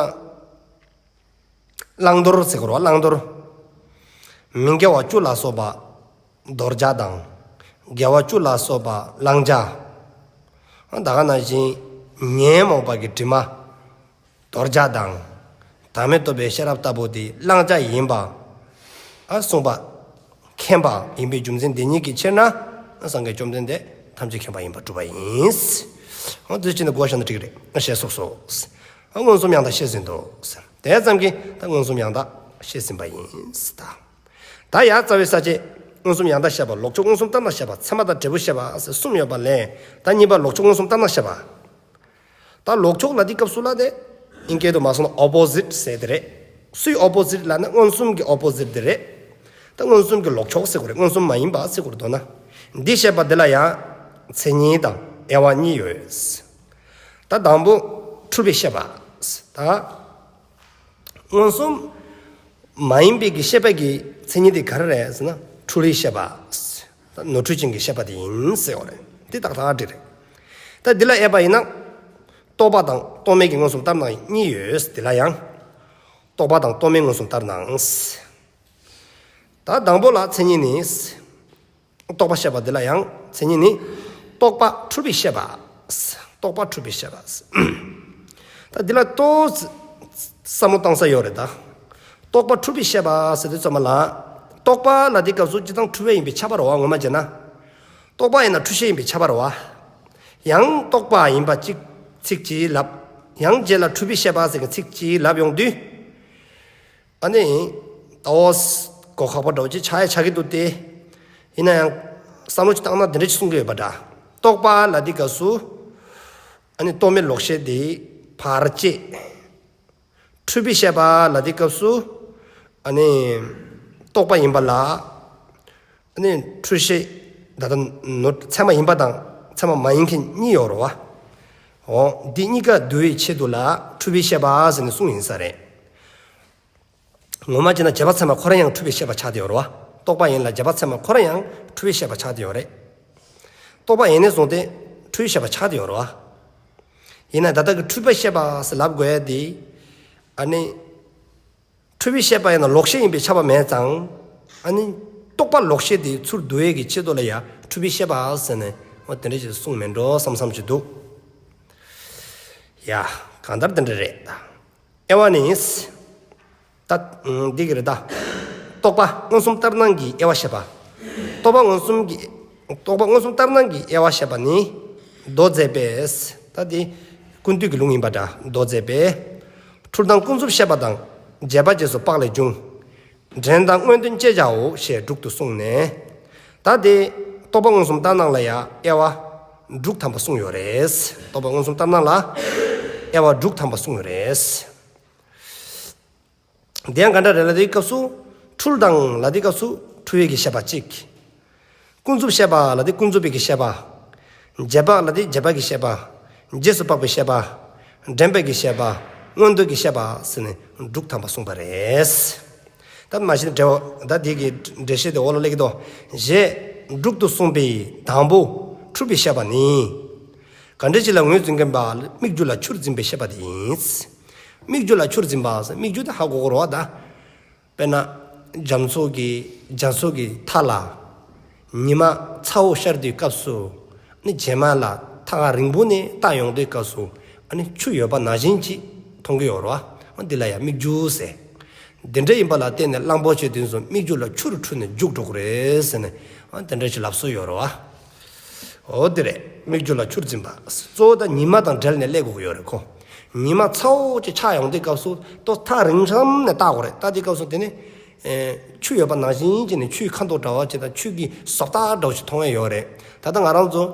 བླང་དོར་ཟེར་དགོས་རེད་བ། བླང་དོར། མི་དགེ་བ་བཅུ་ལ་སོགས་པ་དོར་བྱ་དང་། དགེ་བ་བཅུ་ལ་སོགས་པ་བླང་བྱ། ད་ག་ནང་བཞིན་ཉོན་མོངས་པ་གི་དྲི་མ་དོར་བྱ་དང་། བདག་མེད་རྟོགས་པའི་ཤེས་རབ་ལྟ་བུ་དེ་བླང་བྱ་ཡིན་པ། ཨ། གསུངས་པ། མཁྱེན་པ་ཡིན་པའི་རྒྱུ་མཚན་དེ་ཉིད་ཀྱི་ཕྱིར་ན། སངས་རྒྱས་བཅོམ་ལྡན་འདས་ཐམས་ཅད་མཁྱེན་པ་ཡིན་པར་གྲུབ་པ་ཡིན། འོ་འདི་ཕྱིར་ན་གོ་བཞག་ན་འགྲིག་གི་རེད། ཞེས་སོགས་སོ། མངོན་སུམ་ཡང་དག་བཤད་ཟིན་ཏོ། དེ་ཙམ་གྱིས་ད་མངོན་སུམ་ཡང་དག་བཤད་ཟིན་པ་ཡིན། ད་ཡ་རྩ་བའི་ས་བཅད་མངོན་སུམ་ཡང་དག་བཤད་པ། ལོག་ཕྱོགས་མངོན་སུམ་ལྟར་སྣང་བཤད་པ། ཚད་མ་དང་འབྲས་བུ་བཤད་པ་ཟེར་གསུམ་ཡོད་པ་ལས། ད་གཉིས་པ་ལོག་ཕྱོགས་མངོན་སུམ་ལྟར་སྣང་བཤད་པ། ད་ལོག་ཕྱོགས་ལ་འདི་སྐབས་སུ་ལ་དེ་ཨིན་སྐད་དུ་མ་སོང་ན་ཨོ་པོ་ཟིཊ་ཟེར་དེ་རེད། སུའི་ཨོ་པོ་ཟིཊ་ལབ་ན་མངོན་སུམ་གྱི་ཨོ་པོ་ཟིཊ་དེ་རེད། ད་མངོན་སུམ་གྱི་ལོག་ཕྱོགས་ཟེར་དགོས་རེད། མངོན་སུམ་མ་ཡིན་པ་ཟེར་དགོས་རེད་མདོར་ན། འདི་བཤད་པ་འདི་ལ་ཡང་མཚན་ཉིད་དང་དབྱེ་བ་གཉིས་ཡོད། ད་དང་པོ་འཁྲུལ་པའི་ཤེས་པ། ད་མངོན་སུམ་མ་ཡིན་པའི་གི་ཤེས་པ་གི་མཚན་ཉིད་དེ་ག་རེ་རེད་ཟེར་ན་འཁྲུལ་པའི་ཤེས་པ། ད་ནོར་འཁྲུལ་ཅན་གྱི་ཤེས་པ་དེ་ཡིན་ཟེར་བ་རེད། འདི་ཏག་ཏག་འགྲིག་རེད། ད་འདི་ལ་དབྱེ་བ་ཡིན་ན། རྟོག་པ་དང་རྟོག་མེད་ཀྱི་མངོན་སུམ་ལྟར་སྣང་གཉིས་ཡོད། དེ་ལ་ཡང་རྟོག་པ་དང་རྟོག་མེད་མངོན་སུམ་ལྟར་སྣང་། ད་དང་པོ་ལ་མཚན་ཉིད་ནི། རྟོག་པ་ཤེས་པ་འདི་ལ་ཡང་མཚན་ཉིད་ནི། རྟོག་པ་འཁྲུལ་པའི་ཤེས་པ། རྟོག་པ་འཁྲུལ་པའི་ཤེས་པ། ད་འདི་ལ་ཏོག་ཙམ་བསམ་བློ་བཏང་ས་ཡོད་རེད་ད། རྟོག་པ་འཁྲུལ་པའི་ཤེས་པ་ཟེར་དུས་ཙམ་པ་ལ། རྟོག་པ་ལ་དེའི་སྐབས་སུ་སྤྱིར་བཏང་འཁྲུལ་པ་ཡིན་པས་ཁྱབ་པ་རེད་བ། ངོ་མ་བྱས་ན། རྟོག་པ་ཡིན་ན་འཁྲུལ་ཤེས་ཡིན་པས་ཁྱབ་པ་རེད་བ། ཡང་རྟོག་པ་ཡིན་པ་གཅིག་ཚིག་གཅིག་ལབ། ཡང་རྗེས་ལ་འཁྲུལ་པའི་ཤེས་པ་ཟེར་མཁན་ཚིག་གཅིག་ལབ་ཡོང་དུས། ཨ་ནི། ད་འོ། གོ་ཁག་པོ་འདྲ་བོ་ཅིག་ཆགས་ཡ་ཆགས་ཀྱི་འདུག་སྟེ། ཡིན་ན་ཡང་། བསམ་བློ་ཅིག་བཏང་ན་འདི་འདྲ་ཅིག་གསུང་གི་ཡོད་པ་འདྲ། རྟོག་པ་ལ་དེའི་སྐབས་སུ། ཨ་ནི་རྟོག་མེད་ལོག་ཤེས་དེ་བར་བཅད། འཁྲུལ་པའི་ཤེས་པ་ལ་དེའི་སྐབས་སུ། ཨ་ནི། རྟོག་པ་ཡིན་པ་ལ། ཨ་ནི་འཁྲུལ་ཤེས། ད་ལྟ་ནོར་ཚད་མ་ཡིན་པ་དང་ཚད་མ་མ་ཡིན་མཁན་གཉིས་ཡོད་རེད་བ། འོ། འདི་གཉིས་ཀ་འདུལ་བའི་ཆེད་དུ་ལ་འཁྲུལ་པའི་ཤེས་པ་ཟེར་ནས་གསུངས་ཡིན་ས་རེད། ངོ་མ་བྱས་ན་རྗེས་དཔག་ཚད་མ་ཁོ་རང་ཡང་འཁྲུལ་པའི་ཤེས་པ་ཆགས་བསྡད་ཡོད་རེད་བ། རྟོག་པ་ཡིན་ལ་རྗེས་དཔག་ཚད་མ་ཁོ་རང་ཡང་འཁྲུལ་པའི་ཤེས་པ་ཆགས་བསྡད་ཡོད་རེད། རྟོག་པ་ཡིན་ནས་བཟུང་སྟེ་འཁྲུལ་པའི་ཤེས་པ་ཆགས་བསྡད་ཡོད་རེད་བ། ཡིན་ན་ད་ལྟ་གི་འཁྲུལ་པའི་ཤེས་པ་ཟེར་ལབ་དགོས་ཡ་དེ། ཨ་ནི། འཁྲུལ་པའི་ཤེས་པ་ཡིན་ན་ལོག་ཤེས་ཡིན་པས་ཁྱབ་པ་མེད་ཙང་། ཨ་ནི། རྟོག་པ་ལོག་ཤེས་དེ་ཚུར་བསྡུ་ཡས་ཀྱི་ཆེད་དུ་ལ་ཡ་འཁྲུལ་པའི་ཤེས་པ་ཟེར་ནས་འོ་དེ་འདྲ་ཞིག་གསུངས་མེད་འགྲོ་བསམ་བསམ་ཞིག་འདུག། ཡ། གང་ལྟར་དེ་འདྲ་རེད། དབྱེ་བ་ནི། ད། འདི་གི་རེད་ད། རྟོག་པ་མངོན་སུམ་ལྟར་སྣང་གི་དབྱེ་བ་བཤད་པ། རྟོག་པ་མངོན་སུམ་གྱི། རྟོག་པ་མངོན་སུམ་ལྟར་སྣང་གི་དབྱེ་བ་བཤད་པ་ནི། མདོ་མཛད་པས། ད་འདི། ཀུན་བཏུས་ཀྱི་ལུང་ཡིན་པ་འདྲ། མདོ་མཛད་པས། འཁྲུལ་དང་ཀུན་རྫོབ་ཤེས་པ་དང་། རྗེས་དཔག་རྗེས་སུ་དཔག་ལས་འབྱུང་། འདྲེན་དང་མངོན་དོན་བཅས་བྱའོ་ཞེས་དྲུག་ཏུ་གསུངས་ནས། ད་དེ་རྟོག་པ་མངོན་སུམ་ལྟར་སྣང་ལ་ཡང་དབྱེ་བ་དྲུག་ཐམ་པ་གསུངས་ཡོད་རེད། རྟོག་པ་མངོན་སུམ་ལྟར་སྣང་ལ་དབྱེ་བ་དྲུག་ཐམ་པ་གསུངས་ཡོད་རེད། དེ་ཡང་ག་འདྲ་རེད་ལབ་དུས་སྐབས་སུ། འཁྲུལ་དང་ལབ་དུས་སྐབས་སུ་འཁྲུལ་བའི་གི་ཤེས་པ་གཅིག། ཀུན་རྫོབ་ཤེས་པ་ལབ་དུས་ཀུན་རྫོབ་པའི་གི་ཤེས་པ། རྗེས་དཔག་ལབ་དུས་རྗེས་དཔག་གི་ཤེས་པ། རྗེས་སུ་དཔག་པའི་ཤེས་པ། འདྲེན་པའི་གི་ཤེས་པ། མངོན་དོན་གྱི་ཤེས་པ་ཟེར་ནས་དྲུག་ཐམ་པ་གསུངས་པ་རེད། ད་མ་གཞི་འགྲེལ་བ་ད་འདི་གི་འགྲེལ་བཤད་དེ་འོག་ལ་སླེབས་ཀྱི་འདུག། ཞེས་དྲུག་ཏུ་གསུངས་པའི་དང་པོ་འཁྲུལ་པའི་ཤེས་པ་ནི། ག་འདྲ་ཅིག་ལ་ངོས་འཛིན་མཁན་པ་སྨིག་རྒྱུ་ལ་ཆུར་འཛིན་པའི་ཤེས་པ་དེ་ཡིན། སྨིག་རྒྱུ་ལ་ཆུར་འཛིན་པ་ཟེར་སྨིག་རྒྱུ་དེ་ཧ་གོ་གོ་རེད་བ་ད། དཔེར་ན། རྒྱ་མཚོ་གི་རྒྱ་མཚོ་གི་མཐའ་ལ། ཉི་མ་ཚ་བོ་ཤར་དུས་སྐབས་སུ། ནི་རྗེས་མ་ལ་ཐག་རིང་པོ་ནས་ལྟ་ཡོང་དུས་སྐབས་སུ། ཨ་ནི་ཆུ་ཡོད་པ་ནང་བཞིན་ཅིག་མཐོང་གི་ཡོད་རེད་བ། འདི་ལ་ཡང་སྨིག་རྒྱུ་ཟེར། འདི་འདྲ་ཡིན་པ་ལ་བརྟེན་ནས་གླང་པོ་ཆེ་དེ་ཚོ་སྨིག་རྒྱུ་ལ་ཆུར་འཁྲུལ་ནས་རྒྱུག་འགྲོ་གི་རེད་ཟེར་ནས། འདི་འདྲ་ཞིག་ལབ་སྲོལ་ཡོད་རེད་བ། འོ་དེ་རེད། སྨིག་རྒྱུ་ལ་ཆུར་འཛིན་པ། གཙོ་བོ་ད་ཉི་མ་དང་འབྲེལ་ནས་སླེབས་དགོས་ཀྱི་ཡོད་རེད་ཁོ། ཉི་མ་ཚ་བོ་ཅིག་ཆགས་ཡོང་དུས་སྐབས་སུ་ཏོག་ཐག་རིང་ཙམ་ནས་བལྟ་དགོས་རེད། བལྟ་དུས་སྐབས་སུ་དེ་ནི། ཆུ་ཡོད་པ་ནང་བཞིན་ཅིག་ནས་ཆུའི་ཁ་མདོག་འདྲ་བ་ཅིག་དང་ཆུ་གི་བཟོ་ལྟ་འདྲ་བོ་ཞིག་མཐོང་ཡ་ཡོད་རེད། ད་ལྟ་ང་རང་ཚོ།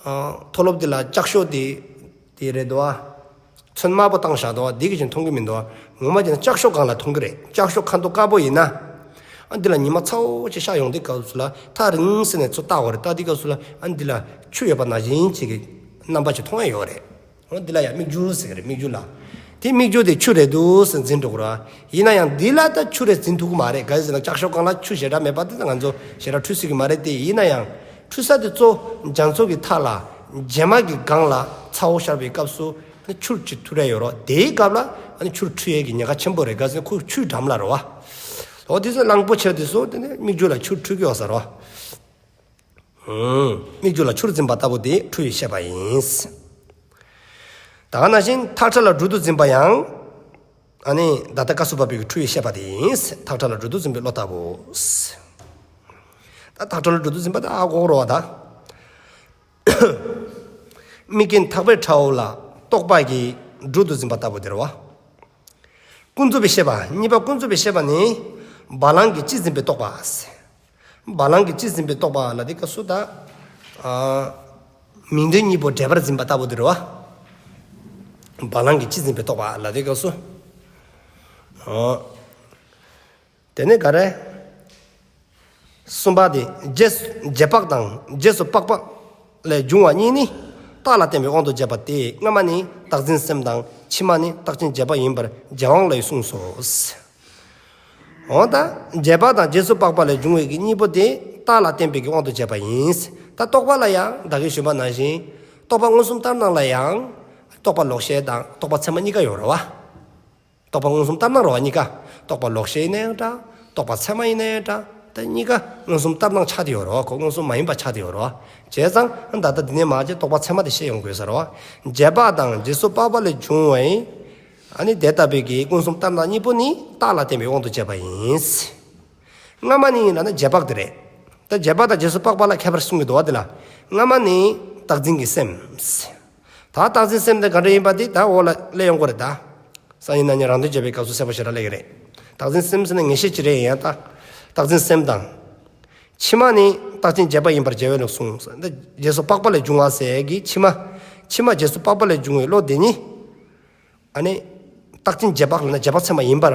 མཐོ་སློབ་འདི་ལ་ལྕགས་ཤོག་འདི། དེ་རེད་དོ། ཚོན་དམར་པོ་བཏང་བཞག་དོ། དེ་གི་ཅིག་མཐོང་གི་མི་འདུག། ངོ་མ་བྱས་ན་ལྕགས་ཤོག་སྒང་ལ་མཐོང་གི་རེད། ལྕགས་ཤོག་ཁ་མདོག་དཀར་པོ་ཡིན་ན། ཨ་འདི་ལ་ཉི་མ་ཚ་བོ་ཅིག་ཤར་ཡོང་དུས་སྐབས་སུ་ལ་ཐག་རིང་ཟེར་ནས་ཚུར་བལྟ་དགོས་རེད། བལྟ་དུས་སྐབས་སུ་ལ་ཨ་འདི་ལ་ཆུ་ཡོད་པ་ནང་བཞིན་ཅིག་གི་རྣམ་པ་ཅིག་མཐོང་ཡ་ཡོད་རེད། འོ་འདི་ལ་ཡང་སྨིག་རྒྱུ་ཟེར་གི་རེད། སྨིག་རྒྱུ་ལ། དེ་སྨིག་རྒྱུ་དེ་ཆུ་རེད་འདུག་ཟེར་འཛིན་འགྲོ་གི་རེད། ཡིན་ན་ཡང་འདི་ལ་ད་ཆུ་རེད་འཛིན་ཐུབ་ཀྱི་མ་རེད། ག་རེ་ཟེར་ན་ལྕགས་ཤོག་སྒང་ལ་ཆུ་ཞེ་དྲག་མེད་པ་དེ་ད་ང་ཚོ་ཞེ་དྲག་འཁྲུལ་སྲིད་ཀྱི་མ་རེད་དེ། ཡིན་ན་ཡང་འཁྲུལ་ས་དེ་གཙོ་བོ་རྒྱ་མཚོ་གི་མཐའ་ལ་རྗེས་མ་གི་སྒང་ལ་ཚ་བོ་ཤར་བའི་སྐབས་སུ་ཆུར་ཅིག་འཁྲུལ་རེ་ཡོད་རེད། དེའི་སྐབས་ལ་ཨ་ནི་ཆུར་འཁྲུལ་ཡས་ཀྱི་ཉེན་ཁ་ཆེན་པོ་རེད། ག་རེ་ཟེར་ན་ཁོ་ཆུའི་འགྲམ་ལ་རེད་བ། འོ་དེ་ཚོ་གླང་པོ་ཆེ་དེ་ཚོ་དེ་ནི་སྨིག་རྒྱུ་ལ་ཆུར་འཁྲུལ་གྱི་ཡོད་ས་རེད་བ། ཧུམ། སྨིག་རྒྱུ་ལ་ཆུར་འཛིན་པ་ལྟ་བུ་དེ་འཁྲུལ་བའི་ཤེས་པ་ཡིན། ད་ག་ནང་བཞིན་ཐག་ཁྲ་ལ་སྦྲུལ་དུ་འཛིན་པ་ཡང་། ཨ་ནི་ད་ལྟ་སྐབས་སུ་བབ་པའི་འཁྲུལ་བའི་ཤེས་པ་དེ་ཡིན། ཐག་ཁྲ་ལ་སྦྲུལ་དུ་འཛིན་པའི་བློ་ལྟ་བུ། ད་ཐག་ཁྲ་ལ་སྦྲུལ་དུ་འཛིན་པ་ད་ཧ་གོ་གི་རེད་བ་ད། དམིགས་རྐྱེན་ཐག་པས་ཁྲ་བོ་ལ་རྟོག་པ་གིས་སྦྲུལ་དུ་འཛིན་པ་ལྟ་བུ་དེ་རེད་བ། ཀུན་རྫོབ་པའི་ཤེས་པ། གཉིས་པ་ཀུན་རྫོབ་པའི་ཤེས་པ་ནི། བ་ལང་གིས་གཅིག་འཛིན་པའི་རྟོག་པ། བ་ལང་གིས་གཅིག་འཛིན་པའི་རྟོག་པ་ལ་དེ་སྐབས་སུ་ད། ཨ། མིང་དོན་གཉིས་པོ་འདྲེས་པར་འཛིན་པ་ལྟ་བུ་དེ་རེད་བ། བ་ལང་གིས་གཅིག་འཛིན་པའི་རྟོག་པ་ལ་དེ་སྐབས་སུ། ཨ། དེ་ནས་ག་རེ། གསུམ་པ་དེ་རྗེས་རྗེས་དཔག་དང་རྗེས་སུ་དཔག་པ་ལས་འབྱུང་བ་གཉིས་ནི་རྟགས་ལ་བརྟེན་པའི་དབང་དུ་བྱས་པ་སྟེ། སྔ་མ་ནི་རྟག་འཛིན་སེམས་དང་ཕྱི་མ་ནི་རྟག་ཅན་རྗེས་དཔག་ཡིན་པར་རྒྱལ་དབང་ལས་གསུངས་སོ། འོ་ད་རྗེས་དཔག་དང་རྗེས་སུ་དཔག་པ་ལས་འབྱུང་བའི་གི་གཉིས་པོ་དེ་རྟགས་ལ་བརྟེན་པའི་གི་དབང་དུ་བྱས་པ་ཡིན། ད་རྟོག་པ་ལ་ཡང་ད་གིན་ཞུས་པ་ནང་བཞིན་རྟོག་པ་མངོན་སུམ་ལྟར་སྣང་ལ་ཡང་ རྟོག་པ་ལོག་ཤེས་དང་རྟོག་པ་ཚད་མ་གཉིས་ཀ་ཡོད་རེད་བ། རྟོག་པ་མངོན་སུམ་ལྟར་སྣང་རེད་བ་གཉིས་ཀ། རྟོག་པ་ལོག་ཤེས་ཡིན་ན་ཡང་འདྲ། རྟོག་པ་ཚད་མ་ཡིན་ན་ཡང་འདྲ། ད་གཉིས་ཀ་མངོན་སུམ་ལྟར་སྣང་ཆགས་བསྡད་ཡོད་རེད་བ། ཁོ་མངོན་སུམ་མ་ཡིན་པ་ཆགས་བསྡད་ཡོད་རེད་བ། བྱས་ཙང་ད་ལྟ་འདི་ནས་མར་ཅིག་རྟོག་པ་ཚད་མ་དེ་བཤད་ཡོང་དགོས་ས་རེད་བ། རྗེས་དཔག་དང་རྗེས་སུ་དཔག་པ་ལས་བྱུང་བའི། ཨ་ནི་དེ་ལྟ་བུའི་གི་མངོན་སུམ་ལྟར་སྣང་གཉིས་པོ་ནི་རྟགས་ལ་བརྟེན་པའི་དབང་དུ་བྱས་པ་ཡིན། སྔ་མ་ནི་ལབ་ན་རྗེས་དཔག་དེ་རེད། ད་རྗེས་དཔག་དང་རྗེས་སུ་དཔག་པ་ལ་ཁྱད་པར་གསུང་གི་འདུག་བ། དེ་ལ་སྔ་མ་ནི་རྟག་འཛིན་གྱི་སེམས། ད་རྟག་འཛིན་སེམས་དེ་ག་འདྲ་ཡིན་པ་དེ་ད་འོག་ལ་སླེབས་ཡོང་གི་རེད་ད། སང་ཉིན་གནངས་ཉིན་རང་དོན་བྱེད་པའི་སྐབས་སུ་གསལ་པོ་ཞེ་དྲག་སླེབས་ཀྱི་རེད། རྟག་འཛིན་སེམས་ཟེར་ན་ངེས་ཤེས་ཅིག་རེད། ཡང་ད་རྟག་འཛིན་སེམས་དང་། ཕྱི་མ་ནི་རྟག་ཅན་རྗེས་དཔག་ཡིན་པར་བྱ་བའི་བློ་གསུངས། ད་རྗེས་སུ་དཔག་པ་ལས་བྱུང་བ་ཟེར་གི་ཕྱི་མ། ཕྱི་མ་རྗེས་སུ་དཔག་པ་ལས་བྱུང་བའི་བློ་དེ་ནི། ཨ་ནི། རྟག་ཅན་རྗེས་དཔག་ལབ་ན་རྗེས་དཔག་ཚད་མ་ཡིན་པར་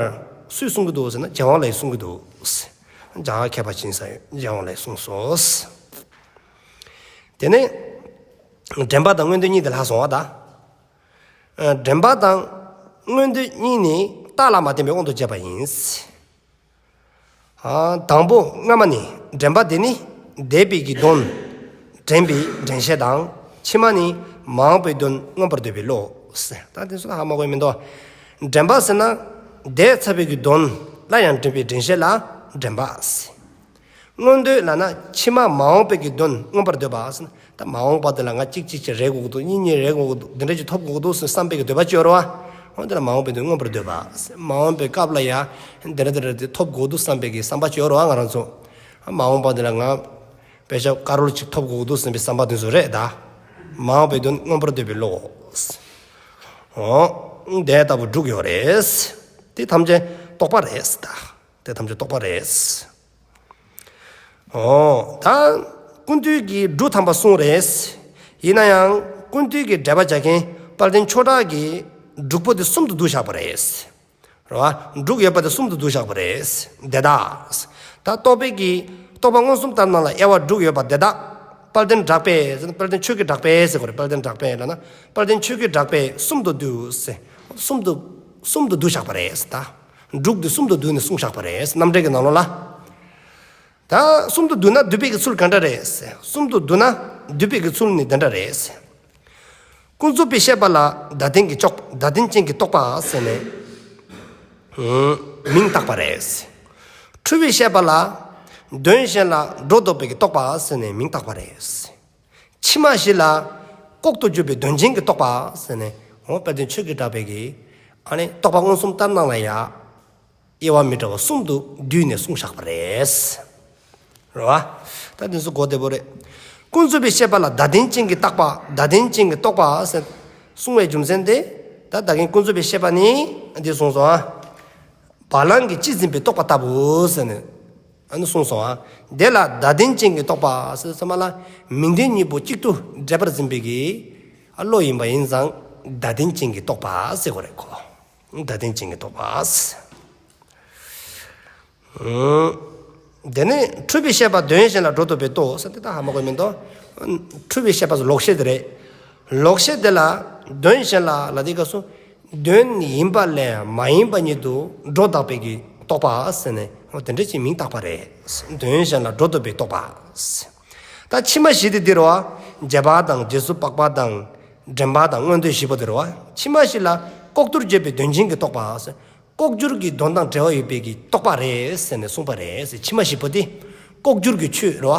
སུས་གསུང་གི་འདུག་ཟེར་ན་རྒྱལ་དབང་ལྷ་ཡིས་གསུང་གི་འདུག། རྒྱ་གར་མཁས་པ་ཅིག་ཡིན་ས་ཡོད། རྒྱལ་དབང་ལྷ་ཡིས་གསུངས་སོ། དེ་ནས། དྲན་པ་དང་མངོན་འདོད་གཉིས་དེ་ལྷག་སོང་བ་ད། ཨ། དྲན་པ་དང་མངོན་འདོད་གཉིས་ནི་རྟགས་ལ་མ་བརྟེན་པའི་དབང་དུ་བྱས་པ་ཡིན། ཨ། དང་པོ་སྔ་མ་ནི་དྲན་པ་དེ་ནི་འདས་པའི་གི་དོན་དྲན་པའི་དྲན་ཤེས་དང་། ཕྱི་མ་ནི་མ་འོངས་པའི་དོན་མངོན་པར་འདོད་པའི་བློ། ད་དེ་ཚོ་ཧ་མ་གོ་མི་འདུག། དྲན་པ་ཟེར་ན་འདས་ཚར་བའི་གི་དོན་ལ་ཡང་དྲན་པའི་དྲན་ཤེས་ལ་དྲན་པ་ཟེར། མངོན་འདོད་ལབ་ན་ཕྱི་མ་མ་འོངས་པའི་གི་དོན་མངོན་པར་འདོད་པ་ཟེར་ན། ད་མ་འོངས་པ་འདི་ལ་ང་གཅིག་གཅིག་ཅིག་རེག་དགོས་ཀྱི་འདུག། གཉིས་གཉིས་རེག་དགོས་ཀྱི་འདུག། འདི་འདྲ་ཅིག་ཐོབ་དགོས་ཀྱི་འདུག་ཟེར་བསམ་པའི་གི་འདོད་པ་ཅིག་ཡོད་རེད་བ། འོ་འདི་ལ་མ་འོངས་པའི་དོན་མངོན་པར་འདོད་པ། མ་འོངས་པའི་སྐབས་ལ་ཡང་འདི་འདྲ་འདི་འདྲ་དེ་ཐོབ་དགོས་ཀྱི་འདུག་བསམ་པའི་གི་བསམ་པ་ཅིག་ཡོད་རེད་བ། ང་རང་ཚོ་མ་འོངས་པ་འདི་ལ་ང་དཔེ་ཆ་དཀར་པོ་ཅིག་ཐོབ་དགོས་ཀྱི་འདུག་བསམ་པའི་བསམ་པ་དེ་ཚོ་རེད་ད། མ་འོངས་པའི་དོན་མངོན་པར་འདོད་པའི་བློ། འོ། དེ་ལྟ་བུ་དྲུག་ཡོད་རེད། དེ་ཐམས་ཅད་རྟོག་པ་རེད་ད། དེ་ཐམས་ཅད་རྟོག་པ་རེད། འོ། ད་ཀུན་བཏུས་ཀྱིས་དྲུག་ཐམ་པ་གསུངས་རེད། ཡིན་ན་ཡང་ཀུན་བཏུས་ཀྱི་འགྲེལ་པ་རྒྱག་མཁན་དཔལ་ལྡན་ཆོས་གྲགས་ཀྱིས་དྲུག་པོ་དེ་གསུམ་དུ་བསྡུ་བཞག་པ་རེད། རེད་བ། དྲུག་ཡོད་པ་དེ་གསུམ་དུ་བསྡུ་བཞག་པ་རེད། དེ་དག། ད་རྟོག་པའི་གི་རྟོག་པ་མངོན་སུམ་ལྟར་སྣང་ལ་དབྱེ་བ་དྲུག་ཡོད་པ་དེ་དག། དཔལ་ལྡན་གྲགས་པས། དཔལ་ལྡན་ཆོས་ཀྱི་གྲགས་པས་ཟེར་དགོས་རེད། དཔལ་ལྡན་གྲགས་པས་ལབ་ན་དཔལ་ལྡན་ཆོས་ཀྱི་གྲགས་པས་གསུམ་དུ་བསྡུས་ཟེར། གསུམ་དུ་གསུམ་དུ་བསྡུ་བཞག་པ་རེད་ད། དྲུག་དེ་གསུམ་དུ་བསྡུས་ནས་གསུངས་བཞག་པ་རེད། རྣམ་འགྲེལ་གྱི་ནང་ལོགས་ལ། ད་གསུམ་དུ་བསྡུ་ན་འདུས་པའི་གི་ཚུལ་ག་འདྲ་རེད་ཟེར། གསུམ་དུ་བསྡུ་ན་འདུས་པའི་གི་ཚུལ་ནི་འདི་འདྲ་རེད་ཟེར། ཀུན་རྫོབ་པའི་ཤེས་པ་ལ་བརྡ་དོན་གྱི་ཅོག་བརྡ་དོན་ཅན་གྱི་རྟོག་པ་ཟེར་ནས་མིང་བཏགས་པ་རེད་ཟེར། འཁྲུལ་བའི་ཤེས་པ་ལ་དོན་གཞན་ལ་སྒྲོ་འདོགས་པའི་གི་རྟོག་པ་ཟེར་ནས་མིང་བཏགས་པ་རེད་ཟེར། ཕྱི་མ་བཞི་ལ་ལྐོག་ཏུ་གྱུར་པའི་དོན་ཅན་གྱི་རྟོག་པ་ཟེར་ནས། འོ། དཔལ་ལྡན་ཆོས་ཀྱི་གྲགས་པའི་གི་ཨ་ནི་རྟོག་པ་མངོན་སུམ་ལྟར་སྣང་ལ་ཡ། དབྱེ་བ་མི་འདྲ་བ་གསུམ་དུ་བསྡུས་ནས་གསུངས་བཞག་པ་རེད། རེད་བ། ད་དེ་ཚོ་གོ་བདེ་པོ་རེད། ཀུན་རྫོབ་པའི་ཤེས་པ་ལ་བརྡ་དོན་ཅན་གྱི་རྟོག་པ། བརྡ་དོན་ཅན་གྱི་རྟོག་པ་ཟེར་གསུང་བའི་རྒྱུ་མཚན་དེ། ད་ད་གིན་ཀུན་རྫོབ་པའི་ཤེས་པ་ནི་འདི་གསུངས་སོང་ཨ། བ་ལང་གིས་གཅིག་འཛིན་པའི་རྟོག་པ་ལྟ་བུ་ཟེར་ནས་ཨ་ནི་གསུངས་སོང་ཨ། དེ་ལ་བརྡ་དོན་ཅན་གྱི་རྟོག་པ་ཟེར་ཙམ་པ་ལ་མིང་དོན་གཉིས་པོ་གཅིག་ཏུ་འདྲེས་པར་འཛིན་པའི་གི་ཨ་བློ་ཡིན་པ་ཡིན་ཙང་བརྡ་དོན་ཅན་གྱི་རྟོག་པ་ཟེར་དགོས་རེད་ཁོ། བརྡ་དོན་ཅན་གྱི་རྟོག་པ། དེ་ནས་འཁྲུལ་པའི་ཤེས་པ་དོན་གཞན་ལ་སྒྲོ་འདོགས་པའི་རྟོག་ཟེར་དེ་ད་ཧ་མ་གོ་མི་འདུག། འཁྲུལ་པའི་ཤེས་པ་ལོག་ཤེས་དེ་རེད། ལོག་ཤེས་དེ་ལ་དོན་གཞན་ལ་ལ་དེ་སྐབས་སུ་དོན་ཡིན་པ་ལས་མ་ཡིན་པ་ཉིད་དུ་སྒྲོ་བཏགས་པའི་གི་རྟོག་པ་ཟེར་ནས་འོ་དེ་འདྲ་ཅིག་མིང་བཏགས་པ་རེད། དོན་གཞན་ལ་སྒྲོ་འདོགས་པའི་རྟོག་པ། ད་ཕྱི་མ་བཞི་དེ་འདི་རེད་བ། རྗེས་དཔག་དང་རྗེས་སུ་དཔག་པ་དང་། དྲན་པ་དང་མངོན་འདོད་བཞི་པོ་དེ་རེད་བ། ཕྱི་མ་བཞི་ལ་ལྐོག་ཏུ་གྱུར་པའི་དོན་ཅན་གྱི་རྟོག་པ། ལྐོག་གྱུར་གྱི་དོན་དང་འབྲེལ་བ་ཡོད་པའི་གི་རྟོག་པ་རེད་ཟེར་ནས་གསུངས་པ་རེད་ཟེར། ཕྱི་མ་བཞི་པོ་དེ་ལྐོག་གྱུར་གྱི་ཆོས་རེད་བ།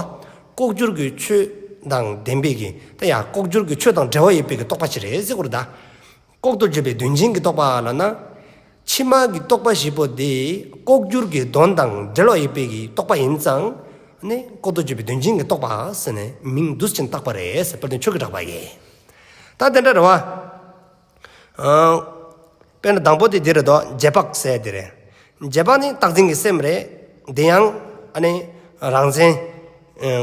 ལྐོག་གྱུར་གྱི་ཆོས་དང་ལྡན་པའི་གི་ད་ཡང་ལྐོག་གྱུར་གྱི་ཆོས་དང་འབྲེལ་བ་ཡོད་པའི་གི་རྟོག་པ་ཅིག་རེད་ཟེར་དགོས་རེད་ད། ལྐོག་ཏུ་གྱུར་པའི་དོན་ཅན་གྱི་རྟོག་པ་ལབ་ན། ཕྱི་མ་གི་རྟོག་པ་བཞི་པོ་དེ་ལྐོག་གྱུར་གྱི་དོན་དང་འབྲེལ་བ་ཡོད་པའི་གི་རྟོག་པ་ཡིན་ཙང་། ནི་ལྐོག་ཏུ་གྱུར་པའི་དོན་ཅན་གྱི་རྟོག་པ་ཟེར་ནས་མིང་འདི་བཞིན་བཏགས་པ་རེད་ཟེར་དཔལ་ལྡན་ཆོས་ཀྱི་གྲགས་པ་ཡིས། ད་དེ་འདྲ་རེད་བ། ཨ། དཔེར་ན་དང་པོ་དེ་འདི་རེད་དོ། རྗེས་དཔག་ཟེར་དེ་རེད། རྗེས་དཔག་ནི་རྟག་འཛིན་གྱི་སེམས་རེད། དེ་ཡང་ཨ་ནི་རང་མཚན་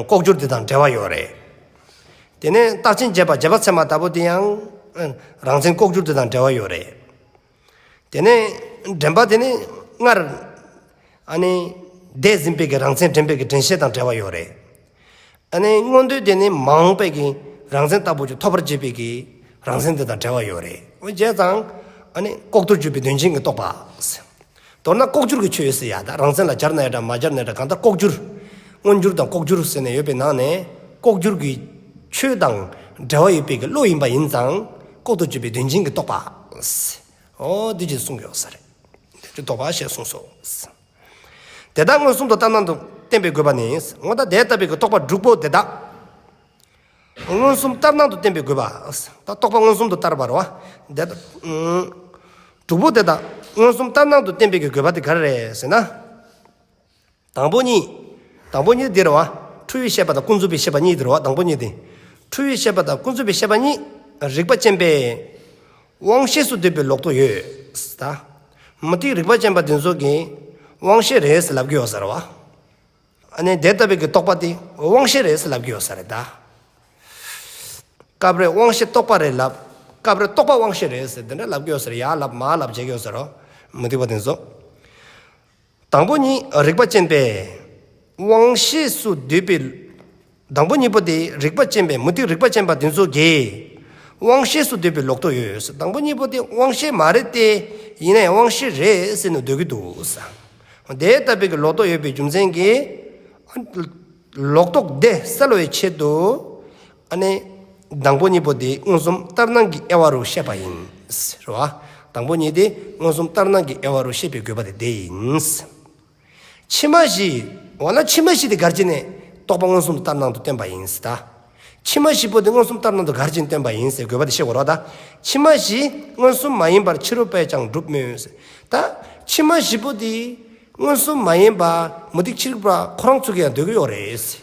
ལྐོག་གྱུར་དེ་དང་འབྲེལ་བ་ཡོད་རེད། དེ་ནས་རྟག་ཅན་རྗེས་དཔག་རྗེས་དཔག་ཚད་མ་ལྟ་བུ་དེ་ཡང་རང་མཚན་ལྐོག་གྱུར་དེ་དང་འབྲེལ་བ་ཡོད་རེད། དེ་ནས་དྲན་པ་དེ་ནི་སྔར་ཨ་ནི་འདས་ཟིན་པའི་གི་རང་མཚན་དྲན་པའི་གི་དྲན་ཤེས་དང་འབྲེལ་བ་ཡོད་རེད། ཨ་ནི་མངོན་འདོད་དེ་ནི་མ་འོངས་པའི་གི་རང་མཚན་ལྟ་བུ་ཅིག་ཐོབ་པར་བྱེད་པའི་གི་རང་མཚན་དེ་དང་འབྲེལ་བ་ཡོད་རེད། འོ་བྱས་ཙང་ཨ་ནི་ལྐོག་ཏུ་གྱུར་པའི་དོན་ཅན་གྱི་རྟོག་པ། མདོར་ན་ལྐོག་གྱུར་གྱི་ཆོས་ཟེར་ཡ་ད་རང་མཚན་ལ་སྦྱར་ན་ཡ་འདྲ་མ་སྦྱར་ན་ཡ་འདྲ། གང་ལྟར་ལྐོག་གྱུར། མངོན་གྱུར་དང་ལྐོག་གྱུར་ཟེར་ནས་ཡོད་པའི་ནང་ནས་ལྐོག་གྱུར་གྱི་ཆོས་དང་འབྲེལ་བ་ཡོད་པའི་གི་བློ་ཡིན་པ་ཡིན་ཙང་། ལྐོག་ཏུ་གྱུར་པའི་དོན་ཅན་གྱི་རྟོག་པ། འོ་འདི་ཅིག་གསུངས་ཡོད་ས་རེད། དོན་ཅན་རྟོག་པ་ཞེས་གསུངས་སོ། དེ་དག་མངོན་སུམ་དུ་ལྟར་སྣང་དུ་བསྟན་པའི་དགོས་པ་ནི། འོ་ད་དེ་ལྟ་བུའི་གི་རྟོག་པ་དྲུག་པོ་དེ་དག་མངོན་སུམ་ལྟར་སྣང་དུ་བསྟན་པའི་དགོས་པ། ད་རྟོག་པ་མངོན་སུམ་དུ་བསྟར་བ་རེད་བ། དེ་དག་དྲུག་པོ་དེ་དག་མངོན་སུམ་ལྟར་སྣང་དུ་བསྟན་པའི་གི་དགོས་པ་དེ་ག་རེ་རེད་ཟེར་ན། དང་པོ་གཉིས། དང་པོ་གཉིས་དེ་རེད་བ། འཁྲུལ་བའི་ཤེས་པ་དང་ཀུན་རྫོབ་པའི་ཤེས་པ་གཉིས་དེ་རེད་བ། དང་པོ་གཉིས་དེ། འཁྲུལ་བའི་ཤེས་པ་དང་ཀུན་རྫོབ་པའི་ཤེས་པ་གཉིས། རིགས་པ་ཅན་པས་དབང་ཤེས་སུ་འདོད་པའི་ལོག་རྟོག་ཡོད། ད་མུ་སྟེགས་རིགས་པ་ཅན་པ་དེ་ཚོ་གིས་དབང་ཤེས་རེད་ཟེར་ལབ་ཀྱི་ཡོད་ས་རེད་བ། ཨ་ནི་དེ་ལྟ་བུའི་གི་རྟོག་པ་དེ་དབང་ཤེས་རེད་ཟེར་ལབ་ཀྱི་ཡོད་ས་རེད་ད། སྐབས་རེ་དབང་ཤེས་རྟོག་པ་རེད་ལབ། སྐབས་རེ་རྟོག་པ་དབང་ཤེས་རེད་ཟེར་དེ་འདྲ་ལབ་ཀྱི་ཡོད་ས་རེད། ཡར་ལབ་མར་ལབ་བྱེད་ཀྱི་ཡོད་ས་རེད། མུ་སྟེགས་པ་དེ་ཚོ། དང་པོ་གཉིས་རིགས་པ་ཅན་པས་དབང་ཤེས་སུ་འདོད་པའི། དང་པོ་གཉིས་པོ་དེ་རིགས་པ་ཅན་པས་མུ་སྟེགས་རིགས་པ་ཅན་པ་དེ་ཚོ་གིས་དབང་ཤེས་སུ་འདོད་པའི་ལོག་རྟོག་ཡོད། དང་པོ་གཉིས་པོ་དེ་དབང་ཤེས་མ་རེད་དེ། ཡིན་ན་ཡང་དབང་ཤེས་རེད་ཟེར་ནས་འདོད་ཀྱི་འདུག། དེ་ལྟ་བུའི་གི་ལོག་རྟོག་ཡོད་པའི་རྒྱུ་མཚན་གྱིས། ལོག་རྟོག་དེ་སེལ་བའི་ཆེད་དུ། ཨ་ནི། དང་པོ་གཉིས་པོ་དེ་མངོན་སུམ་ལྟར་སྣང་གི་དབྱེ་བ་རུ་བཤད་པ་ཡིན། རེད་བ། དང་པོ་གཉིས་དེ་མངོན་སུམ་ལྟར་སྣང་གི་དབྱེ་བ་རུ་བཤད་པའི་དགོས་པ་དེ་དེ་ཡིན། ཕྱི་མ་བཞི། འོ་ན་ཕྱི་མ་བཞི་དེ་ག་རེ་བྱས་ནས་རྟོག་པ་མངོན་སུམ་དུ་ལྟར་སྣང་དུ་བསྟན་པ་ཡིན་ཟེར་ད། ཕྱི་མ་བཞི་པོ་དེ་མངོན་སུམ་ལྟར་སྣང་དུ་ག་རེ་བྱས་ནས་བསྟན་པ་ཡིན་ཟེར་དགོས་པ་དེ་བཤད་དགོས་རེད་བ་ད། ཕྱི་མ་བཞི་མངོན་སུམ་མ་ཡིན་པར་ཕྱི་རོལ་པས་ཀྱང་གྲུབ་མོད་ཟེར། ད་ཕྱི་མ་བཞི་པོ་དེ་མངོན་སུམ་མ་ཡིན་པ་མུ་སྟེགས་ཕྱི་རོལ་པ་ཁོ་རང་ཚོ་གིས་ཡང་འདོད་ཀྱི་ཡོད་རེད་ཟེར།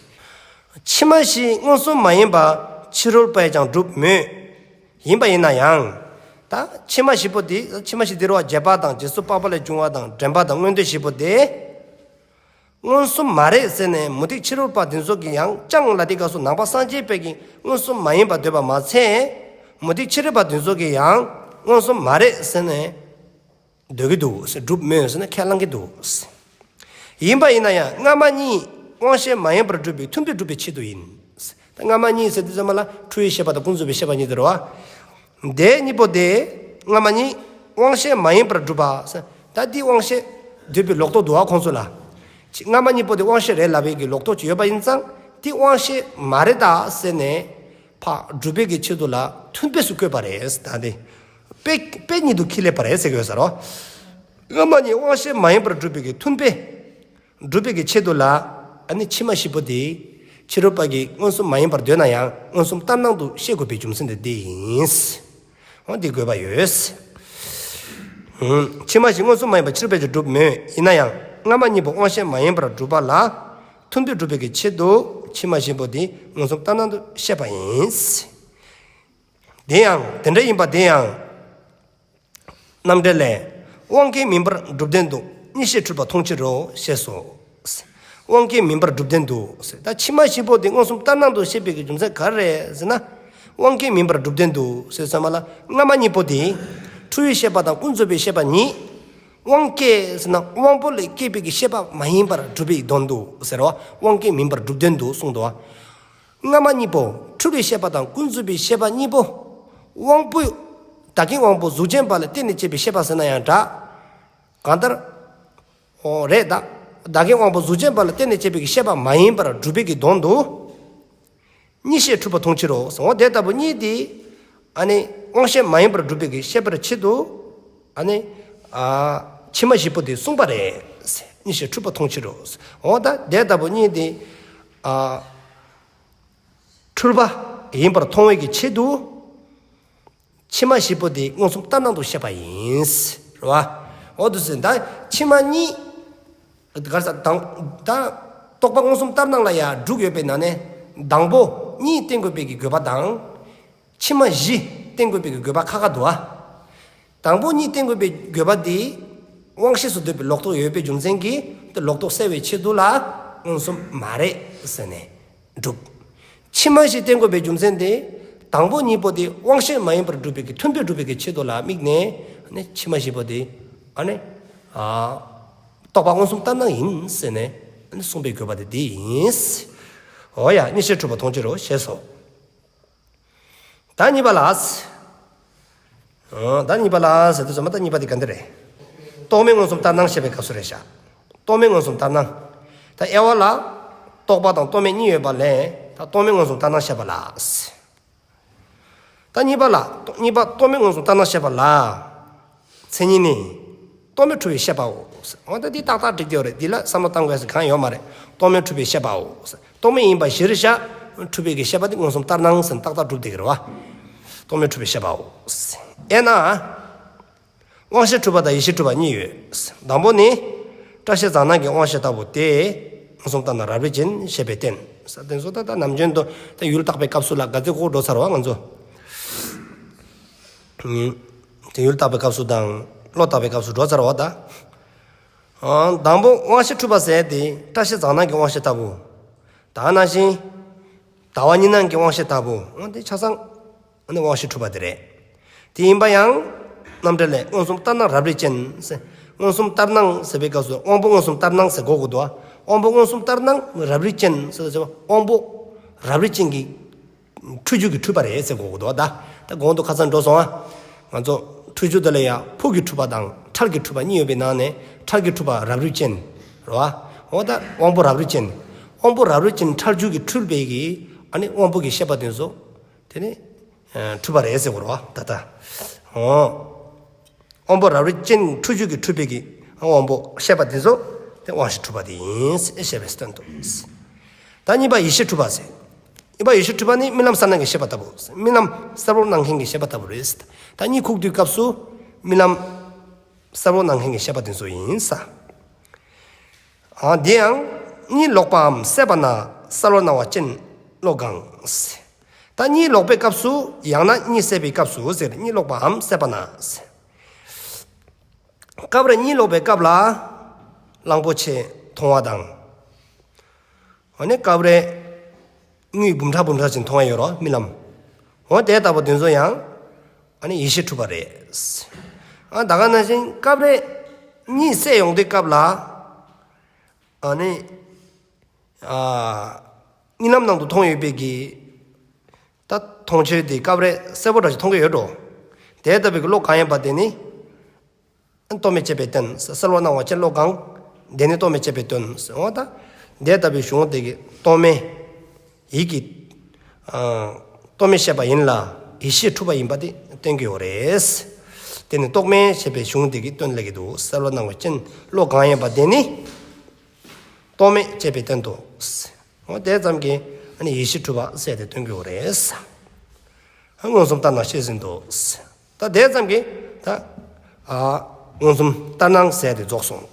ཕྱི་མ་བཞི་མངོན་སུམ་མ་ཡིན་པ་ཕྱི་རོལ་པས་ཀྱང་གྲུབ་མོད། ཡིན་པ་ཡིན་ན་ཡང་། ད་ཕྱི་མ་བཞི་པོ་དེ་ཕྱི་མ་བཞི་དེ་རེད་བ། རྗེས་དཔག་དང་རྗེས་སུ་དཔག་པ་ལས་བྱུང་བ་དང་དྲན་པ་དང་མངོན་འདོད་བཞི་པོ་དེ། མངོན་སུམ་མ་རེད་ཟེར་ནས་མུ་སྟེགས་ཕྱི་རོལ་པ་དེ་ཚོ་གིས་ཡང་ཅང་ལ་དེ་སྐབས་སུ་ནང་པ་སངས་རྒྱས་པའི་གི་མངོན་སུམ་མ་ཡིན་པར་འདོད་པ་མ་ཚད། མུ་སྟེགས་ཕྱི་རོལ་པ་དེ་ཚོ་གིས་ཡང་མངོན་སུམ་མ་རེད་ཟེར་ནས། འདོད་ཀྱི་འདུག་ཟེར། གྲུབ་མོད་ཟེར་ན་ཁས་བླངས་ཀྱི་འདུག་ཟེར། ཡིན་པ་ཡིན་ན་ཡང་སྔ་མ་གཉིས་དབང་ཤེས་མ་ཡིན་པར་སྒྲུབ་པའི་མཐུན་དཔེ་སྒྲུབ་པའི་ཆེད་དུ་ཡིན་ཟེར། ད་སྔ་མ་གཉིས་ཟེར་དུས་ཙམ་པ་ལ་འཁྲུལ་བའི་ཤེས་པ་དང་ཀུན་རྫོབ་པའི་ཤེས་པ་གཉིས་དེ་རེད་བ། དེ་གཉིས་པོ་དེ་སྔ་མ་གཉིས་དབང་ཤེས་མ་ཡིན་པར་སྒྲུབ་པ་ཟེར། ད་འདི་དབང་ཤེས་འདོད་པའི་ལོག་རྟོག་འདུག་བ་ཁོང་ཚོ་ལ། སྔ་མ་གཉིས་པོ་དེ་དབང་ཤེས་རེད་ལབ་པའི་གི་ལོག་རྟོག་ཅིག་ཡོད་པ་ཡིན་ཙང་འདི་དབང་ཤེས་མ་རེད་ད་ཟེར་ནས། ཕར་སྒྲུབ་པའི་གི་ཆེད་དུ་ལ་མཐུན་དཔེ་སུ་བཀོད་པ་རེད་ཟེར། ད་དེ་དཔེ་དཔེ་ཉིད་དུ་ཁས་ལེན་པ་རེད་ཟེར་གྱི་ཡོད་ས་རེད། སྔ་མ་གཉིས་དབང་ཤེས་མ་ཡིན་པར་སྒྲུབ་པའི་གི་མཐུན་དཔེ་སྒྲུབ་པའི་གི་ཆེད་དུ་ལ། ཨ་ནི་ཕྱི་མ་བཞི་པོ་དེ་ཕྱི་རོལ་པ་གིས་མངོན་སུམ་མ་ཡིན་པར་འདོད་ན་ཡང་མངོན་སུམ་ལྟར་སྣང་དུ་ཤེས་དགོས་པའི་རྒྱུ་མཚན་དེ་འདི་ཡིན། འོ་འདི་དགོས་པ་ཡོད། ཕྱི་མ་བཞི་མངོན་སུམ་མ་ཡིན་པར་ཕྱི་རོལ་པས་ཀྱང་གྲུབ་མོད། ཡིན་ན་ཡང་སྔ་མ་གཉིས་པོ་དབང་ཤེས་མ་ཡིན་པར་སྒྲུབ་པ་ལ། མཐུན་དཔེ་སྒྲུབ་པའི་གི་ཆེད་དུ་ཕྱི་མ་བཞི་པོ་དེ་མངོན་སུམ་ལྟར་སྣང་དུ་བཤད་པ་ཡིན། དེ་ཡང་དེ་འདྲ་ཡིན་པ་དེ་ཡང་། རྣམ་འགྲེལ་ལས། དབང་སྐྱེས་མིན་པར་སྒྲུབ་བདེན་འདུག། གཉིས་ཤེས་འཁྲུལ་པ་མཐོང་ཕྱིར་རོ། ཞེས་སོ། དབང་སྐྱེས་མིན་པར་སྒྲུབ་བདེན་འདུག། ད་ཕྱི་མ་བཞི་པོ་དེ་མངོན་སུམ་ལྟར་སྣང་དུ་བཤད་པའི་གི་རྒྱུ་མཚན་ག་རེ་རེད་ཟེར་ན། དབང་སྐྱེས་མིན་པར་སྒྲུབ་བདེན་འདུག་ཟེར་ཙམ་པ་ལ་སྔ་མ་གཉིས་པོ་དེ། འཁྲུལ་བའི་ཤེས་པ་དང་ཀུན་རྫོབ་པའི་ཤེས་པ་གཉིས། དབང་སྐྱེས་ཟེར་ན་དབང་པོ་ལས་སྐྱེས་པའི་གི་ཤེས་པ་མ་ཡིན་པར་སྒྲུབ་པའི་དོན་དུ་ཟེར་བ། དབང་སྐྱེས་མིན་པར་སྒྲུབ་བདེན་དུ་གསུངས་འདུག་བ། སྔ་མ་གཉིས་པོ་འཁྲུལ་པའི་ཤེས་པ་དང་ཀུན་རྫོབ་པའི་ཤེས་པ་གཉིས་པོ། དབང་པོ། བདག་གི་དབང་པོ་གཟུགས་ཅན་པ་ལ་བརྟེན་ནས་སྐྱེས་པའི་ཤེས་པ་ཟེར་ན་ཡང་འདྲ། གང་ལྟར། འོ་རེད་ད། བདག་གི་དབང་པོ་གཟུགས་ཅན་པ་ལ་བརྟེན་ནས་སྐྱེས་པའི་ཤེས་པ་མ་ཡིན་པར་སྒྲུབ་པའི་གི་དོན་དུ། གཉིས་ཤེས་འཁྲུལ་པ་མཐོང་ཕྱིར་རོ། འོ་དེ་ལྟ་བུ་གཉིས་དེ། ཨ་ནི་དབང་ཤེས་མ་ཡིན་པར་སྒྲུབ་པའི་གི་ཤེས་པར་ཆེད་དུ། ཨ་ནི། ཨ། ཕྱི་མ་བཞི་པོ་དེ་གསུངས་པ་རེད། གཉིས་ཤེས་འཁྲུལ་པ་མཐོང་ཕྱིར་རོ། འོ་ད་དེ་ལྟ་བུ་གཉིས་དེ། ཨ། འཁྲུལ་པ་ཡིན་པར་མཐོང་བའི་གི་ཆེད་དུ། ཕྱི་མ་བཞི་པོ་དེ་མངོན་སུམ་ལྟར་སྣང་དུ་བཤད་པ་ཡིན། རེད་བ། འོ་དུ་ཟེར་ད་ཕྱི་མ་གཉིས། ག་རེ་ཟེར་དང་ད་རྟོག་པ་མངོན་སུམ་ལྟར་སྣང་ལ་ཡང་དྲུག་ཡོད་པའི་ནང་ནས་དང་པོ་གཉིས་བསྟན་དགོས་པའི་གི་དགོས་པ་དང་། ཕྱི་མ་བཞི་བསྟན་དགོས་པའི་གི་དགོས་པ་ཁག་ཁག་འདུག་བ། དང་པོ་གཉིས་བསྟན་དགོས་པའི་དགོས་པ་དེ། དབང་ཤེས་སུ་འདོད་པའི་ལོག་རྟོག་ཡོད་པའི་རྒྱུ་མཚན་གྱིས་དེ་ལོག་རྟོག་སེལ་བའི་ཆེད་དུ་ལ་མངོན་སུམ་མ་རེད་ཟེར་ནས། སྒྲུབ། ཕྱི་མ་བཞི་བསྟན་དགོས་པའི་རྒྱུ་མཚན་དེ། དང་པོ་གཉིས་པོ་དེ་དབང་ཤེས་མ་ཡིན་པར་སྒྲུབ་པའི་གི་མཐུན་དཔེ་སྒྲུབ་པའི་གི་ཆེད་དུ་ལ་དམིགས་ནས། ཨ་ནི་ཕྱི་མ་བཞི་པོ་དེ། ཨ་ནི། ཨ། རྟོག་པ་མངོན་སུམ་ལྟར་སྣང་ཡིན་ཟེར་ནས། ཨ་ནི་གསུངས་པའི་དགོས་པ་དེ་དེ་ཡིན། འོ་ཡ་གཉིས་ཤེས་འཁྲུལ་པ་མཐོང་ཕྱིར་རོ་ཞེས་སོ། ད་གཉིས་པ་ལ། ཨོ། ད་གཉིས་པ་ལ་ཟེར་དུས་ཙམ་པ་ད་གཉིས་པ་དེ་ག་འདི་རེད། རྟོག་མེད་མངོན་སུམ་ལྟར་སྣང་བཤད་པའི་སྐབས་སུ་རེད་ཤག། རྟོག་མེད་མངོན་སུམ་ལྟར་སྣང་། ད་དབྱེ་བ་ལ། རྟོག་པ་དང་རྟོག་མེད་གཉིས་ཡོད་པ་ལས་ད་རྟོག་མེད་མངོན་སུམ་ལྟར་སྣང་བཤད་པ་ལ། ད་གཉིས་པ་ལ། གཉིས་པ་རྟོག་མེད་མངོན་སུམ་ལྟར་སྣང་བཤད་པ་ལ། མཚན་ཉིད་ནི། རྟོག་མེད་འཁྲུལ་པའི་ཤེས་པའོ། འོ་ད་འདི་ཏག་ཏག་འགྲིག་སྟེ་ཡོད་རེད། འདི་ལ་བསམ་བློ་གཏང་དགོས་ཟེར་གང་ཡོད་མ་རེད། རྟོག་མེད་འཁྲུལ་པའི་ཤེས་པའོ། རྟོག་མེད་ཡིན་པ་གཞིར་བཞག་འཁྲུལ་པའི་གི་ཤེས་པ་དེ་མངོན་སུམ་ལྟར་སྣང་ཟེར་ཏག་ཏག་གྲུབ་བསྡད་ཀྱི་རེད་བ། རྟོག་མེད་འཁྲུལ་པའི་ཤེས་པའོ། ཡང་ན། དབང་ཤེས་འཁྲུལ་པ་དང་ཡིད་ཤེས་འཁྲུལ་པ་གཉིས་ཡོད། དང་པོ་ནི། སྐྲ་ཤད་རྩ་སྣང་གི་དབང་ཤེས་ལྟ་བུ་སྟེ། མངོན་སུམ་ལྟར་སྣང་རབ་རིབ་ཅན་ཞེས་པས་བསྟན། ས་དེ་ཚོ་ད་ད་ནམ་རྒྱུན་དུ་ད་ཡུལ་བརྟག་པའི་སྐབས་སུ་ལ་ག་ཚོད་གོ་འགྲོ་ཚར་བ་ང་ཚོ། ཨུམ། དེ་ཡུལ་བརྟག་པའི་སྐབས་སུ་དང་བློ་བརྟག་པའི་སྐབས་སུ་འགྲོ་ཚར་བ་ད། ཨ། དང་པོ་དབང་ཤེས་འཁྲུལ་པ་ཟེར་དེ་སྐྲ་ཤད་རྩ་སྣང་གི་དབང་ཤེས་ལྟ་བུ། ད་ནང་བཞིན། ཟླ་བ་གཉིས་སྣང་གི་དབང་ཤེས་ལྟ་བུ། འོ་དེ་ཆ་ཚང་། ཨ་ནི་དབང་ཤེས་འཁྲུལ་པ་དེ་རེད། དེ་ཡིན་པ་ཡང་། རྣམ་འགྲེལ་ལས་མངོན་སུམ་ལྟར་སྣང་རབ་རིབ་ཅན་ཟེར། མངོན་སུམ་ལྟར་སྣང་ཟེར་བའི་སྐབས་སུ་དབང་པོ་མངོན་སུམ་ལྟར་སྣང་ཟེར་གོ་དགོས་འདུག་བ། དབང་པོ་མངོན་སུམ་ལྟར་སྣང་རབ་རིབ་ཅན་ཟེར་ཟེར་བ་དབང་པོ་རབ་རིབ་ཅན་གྱི་འཁྲུལ་རྒྱུ་གི་འཁྲུལ་པ་རེད་ཟེར་གོ་དགོས་འདུག་བ། ད་ད་གོང་དུ་ཁ་སང་འགྲོ་སོང་ཨ། ང་ཚོ་འཁྲུལ་རྒྱུ་དེ་ལ་ཡ་ཕུགས་ཀྱི་འཁྲུལ་པ་དང་ཁྲར་གྱི་འཁྲུལ་པ་གཉིས་ཡོད་པའི་ནང་ནས་ཁྲར་གྱི་འཁྲུལ་པ་རབ་རིབ་ཅན་རེད་བ། འོ་ད་དབང་པོ་རབ་རིབ་ཅན། དབང་པོ་རབ་རིབ་ཅན་ཁྲར་རྒྱུ་གི་འཁྲུལ་པའི་གི་ཨ་ནི་དབང་པོ་གི་ཤེས་པ་དེ་ཚོ། དེ་ནི། ཨ། འཁྲུལ་པ་རེད་ཟེར་དགོས་རེད་བ་ད་ལྟ། འོ། དབང་པོ་རབ་རིབ་ཅན་འཁྲུལ་རྒྱུ་གི་འཁྲུལ་པའི་གི་དབང་པོ་ཤེས་པ་དེ་ཚོ་དེ་དབང་ཤེས་འཁྲུལ་པ་དེ་ཡིན་ཞེས་པའི་དོན་ཏོ། ད་གཉིས་པ་ཡིད་ཤེས་འཁྲུལ་པ་ཟེར། གཉིས་པ་ཡིད་ཤེས་འཁྲུལ་པ་ནི་རྨི་ལམ་གསལ་སྣང་གི་ཤེས་པ་ལྟ་བུ། རྨི་ལམ་གསལ་པོར་སྣང་མཁན་གྱི་ཤེས་པ་ལྟ་བུ་རེད། ད་གཉིད་ཁུག་དུས་སྐབས་སུ་རྨི་ལམ་གསལ་པོར་སྣང་མཁན་གྱི་ཤེས་པ་དེ་ཚོ་ཡིན་ས། ཨ། དེ་ཡང་གཉིད་ལོག་པའམ་སད་པ་ན་གསལ་བར་སྣང་བ་ཅན་བློ་གང་། ད་གཉིད་ལོག་པའི་སྐབས་སུ་ཡང་ན་གཉིད་སད་པའི་སྐབས་སུ་ཟེར། གཉིད་ལོག་པའམ་སད་པ་ན། སྐབས་རེ་གཉིད་ལོག་པའི་སྐབས་ལ་གླང་པོ་ཆེ་མཐོང་བ་དང་། འོ་ནི་སྐབས་རེ་དངུལ་འབུམ་ཕྲག་འབུམ་ཕྲག་ཅིག་མཐོང་བ་ཡོད་རོ་རྨི་ལམ། འོ་དེ་ལྟ་བུ་དེ་ཚོ་ཡང་ཨ་ནི་ཡིད་ཤེས་འཁྲུལ་པ་རེད། ཨ་ད་ག་ནང་བཞིན་སྐབས་རེ་གཉིད་སད་ཡོང་དུས་སྐབས་ལ་ཨ་ནི་ཨ་གཉིད་ལམ་ནང་དུ་མཐོང་ཡོད་པའི་གི་ད་མཐོང་ཆོས་དེ་སྐབས་རེ་གསལ་པོ་འདྲ་ཞིག་མཐོང་གི་ཡོད་འགྲོ། དེ་ལྟ་བུའི་གི་བློ་གང་ཡིན་པ་དེ་ནི། རྟོག་མེད་ཅེས་པའི་དོན། གསལ་བར་སྣང་བ་ཅན་བློ་གང་། དེ་ནི་རྟོག་མེད་ཅེས་པའི་དོན། འོ་ད་དེ་ལྟ་བུའི་གཞུང་དེ་གི་རྟོག་མེད་ཡིད་ཀྱི་ཨ་རྟོག་མེད་ཤེས་པ་ཡིན་ལ་ཡིད་ཤེས་འཁྲུལ་པ་ཡིན་པ་དེ་སྟོན་གྱི་ཡོད་རེད། དེ་ནི་རྟོག་མེད་ཅེས་པའི་གཞུང་དེ་གི་དོན་ལ་གི་འདུག། གསལ་བར་སྣང་བ་ཅན་བློ་གང་ཡིན་པ་དེ་ནི་རྟོག་མེད་ཅེས་པའི་དོན་ཏོ། འོ་དེ་ཙམ་གྱིས་ཨ་ནི་ཡིད་ཤེས་འཁྲུལ་པ་ཟེར་དེ་སྟོན་གྱི་ཡོད་རེད། མངོན་སུམ་ལྟར་སྣང་བཤད་ཟིན་ཏོ། ད་དེ་ཙམ་གྱིས་ད་ཨ་མངོན་སུམ་ལྟར་སྣང་ཟེར་དེ་རྫོགས་སོང་།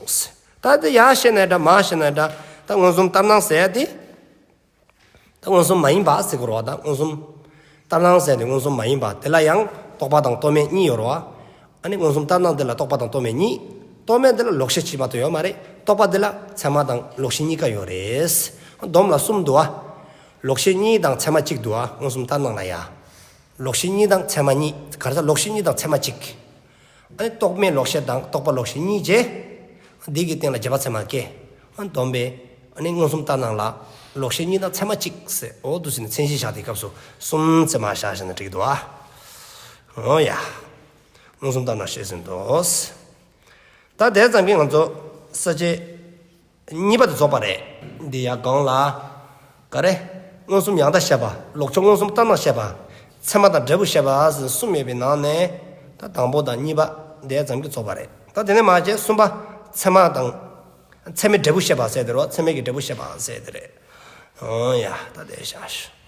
ད་དེ་ཡར་བཤད་ན་འདྲ་མར་བཤད་ན་འདྲ། ད་མངོན་སུམ་ལྟར་སྣང་ཟེར་དེ་ད་མངོན་སུམ་མ་ཡིན་པ་ཟེར་དགོས་རེད་བ། ད་མངོན་སུམ་ལྟར་སྣང་ཟེར་དེ་མངོན་སུམ་མ་ཡིན་པ་དེ་ལ་ཡང་རྟོག་པ་དང་རྟོག་མེད་གཉིས་ཡོད་རེད་བ། ཨ་ནི་མངོན་སུམ་ལྟར་སྣང་དེ་ལ་རྟོག་པ་དང་རྟོག་མེད་གཉིས། རྟོག་མེད་དེ་ལ་ལོག་ཤེས་གཅིག་མ་གཏོགས་ཡོད་མ་རེད། རྟོག་པ་དེ་ལ་ཚད་མ་དང་ལོག་ཤེས་གཉིས་ཀ་ཡོད་རེད། སྡོམ་ལ་གསུམ་འདུག་བ། ལོག་ཤེས་གཉིས་དང་ཚད་མ་གཅིག་འདུག་བ། མངོན་སུམ་ལྟར་སྣང་ལ་ཡ། ལོག་ཤེས་གཉིས་དང་ཚད་མ་གཉིས། ག་རེ་ཟེར། ལོག་ཤེས་གཉིས་དང་ཚད་མ་གཅིག། ཨ་ནི་རྟོག་མེད་ལོག་ཤེས་དང་རྟོག་པ་ལོག་ཤེས་གཉིས་བྱས། འདི་གི་སྟེང་ལ་རྗེས་དཔག་ཚད་མ་སྐྱེ། ཨ་ནི་སྡོམ་པས་ཨ་ནི་མངོན་སུམ་ལྟར་སྣང་ལ་ལོག་ཤེས་གཉིས་དང་ཚད་མ་གཅིག་ཟེར། འོ་འདུག་ཟེར་ནས་མཚན་གཞི་བཞག་དེའི་སྐབས་སུ་གསུམ་ཚད་མ་བཞག་བཞག་ན་འགྲིག་འདུག་ཨ། འོ་ཡ། མངོན་སུམ་ལྟར་སྣང་བཤད་ཟིན་ཏོ། ད་དེ་ཙམ་གྱིས་ང་ཚོ་ས་བཅད་གཉིས་པ་དེ་རྫོགས་པ་རེད། འདི་ཡང་གོང་ལ་ག་རེ། མངོན་སུམ་ཡང་དག་བཤད་པ། ལོག་ཕྱོགས་མངོན་སུམ་ལྟར་སྣང་བཤད་པ། ཚད་མ་དང་འབྲས་བུ་བཤད་པ་ཟེར་གསུམ་ཡོད་པའི་ནང་ནས་ད་དང་པོ་དང་གཉིས་པ་དེ་ཙམ་གྱིས་རྫོགས་པ་རེད། ད་དེ་ནས་མར་བྱས་གསུམ་པ་ཚད་མ་དང་ཚད་མའི་འབྲས་བུ་བཤད་པ་ཟེར་དེ་རེད་བ། ཚད་མའི་གི་འབྲས་བུ་བཤད་པ་ཟེར་དེ་རེད། འོ་ཡ། ད་དེ་བཞག་ཞུ།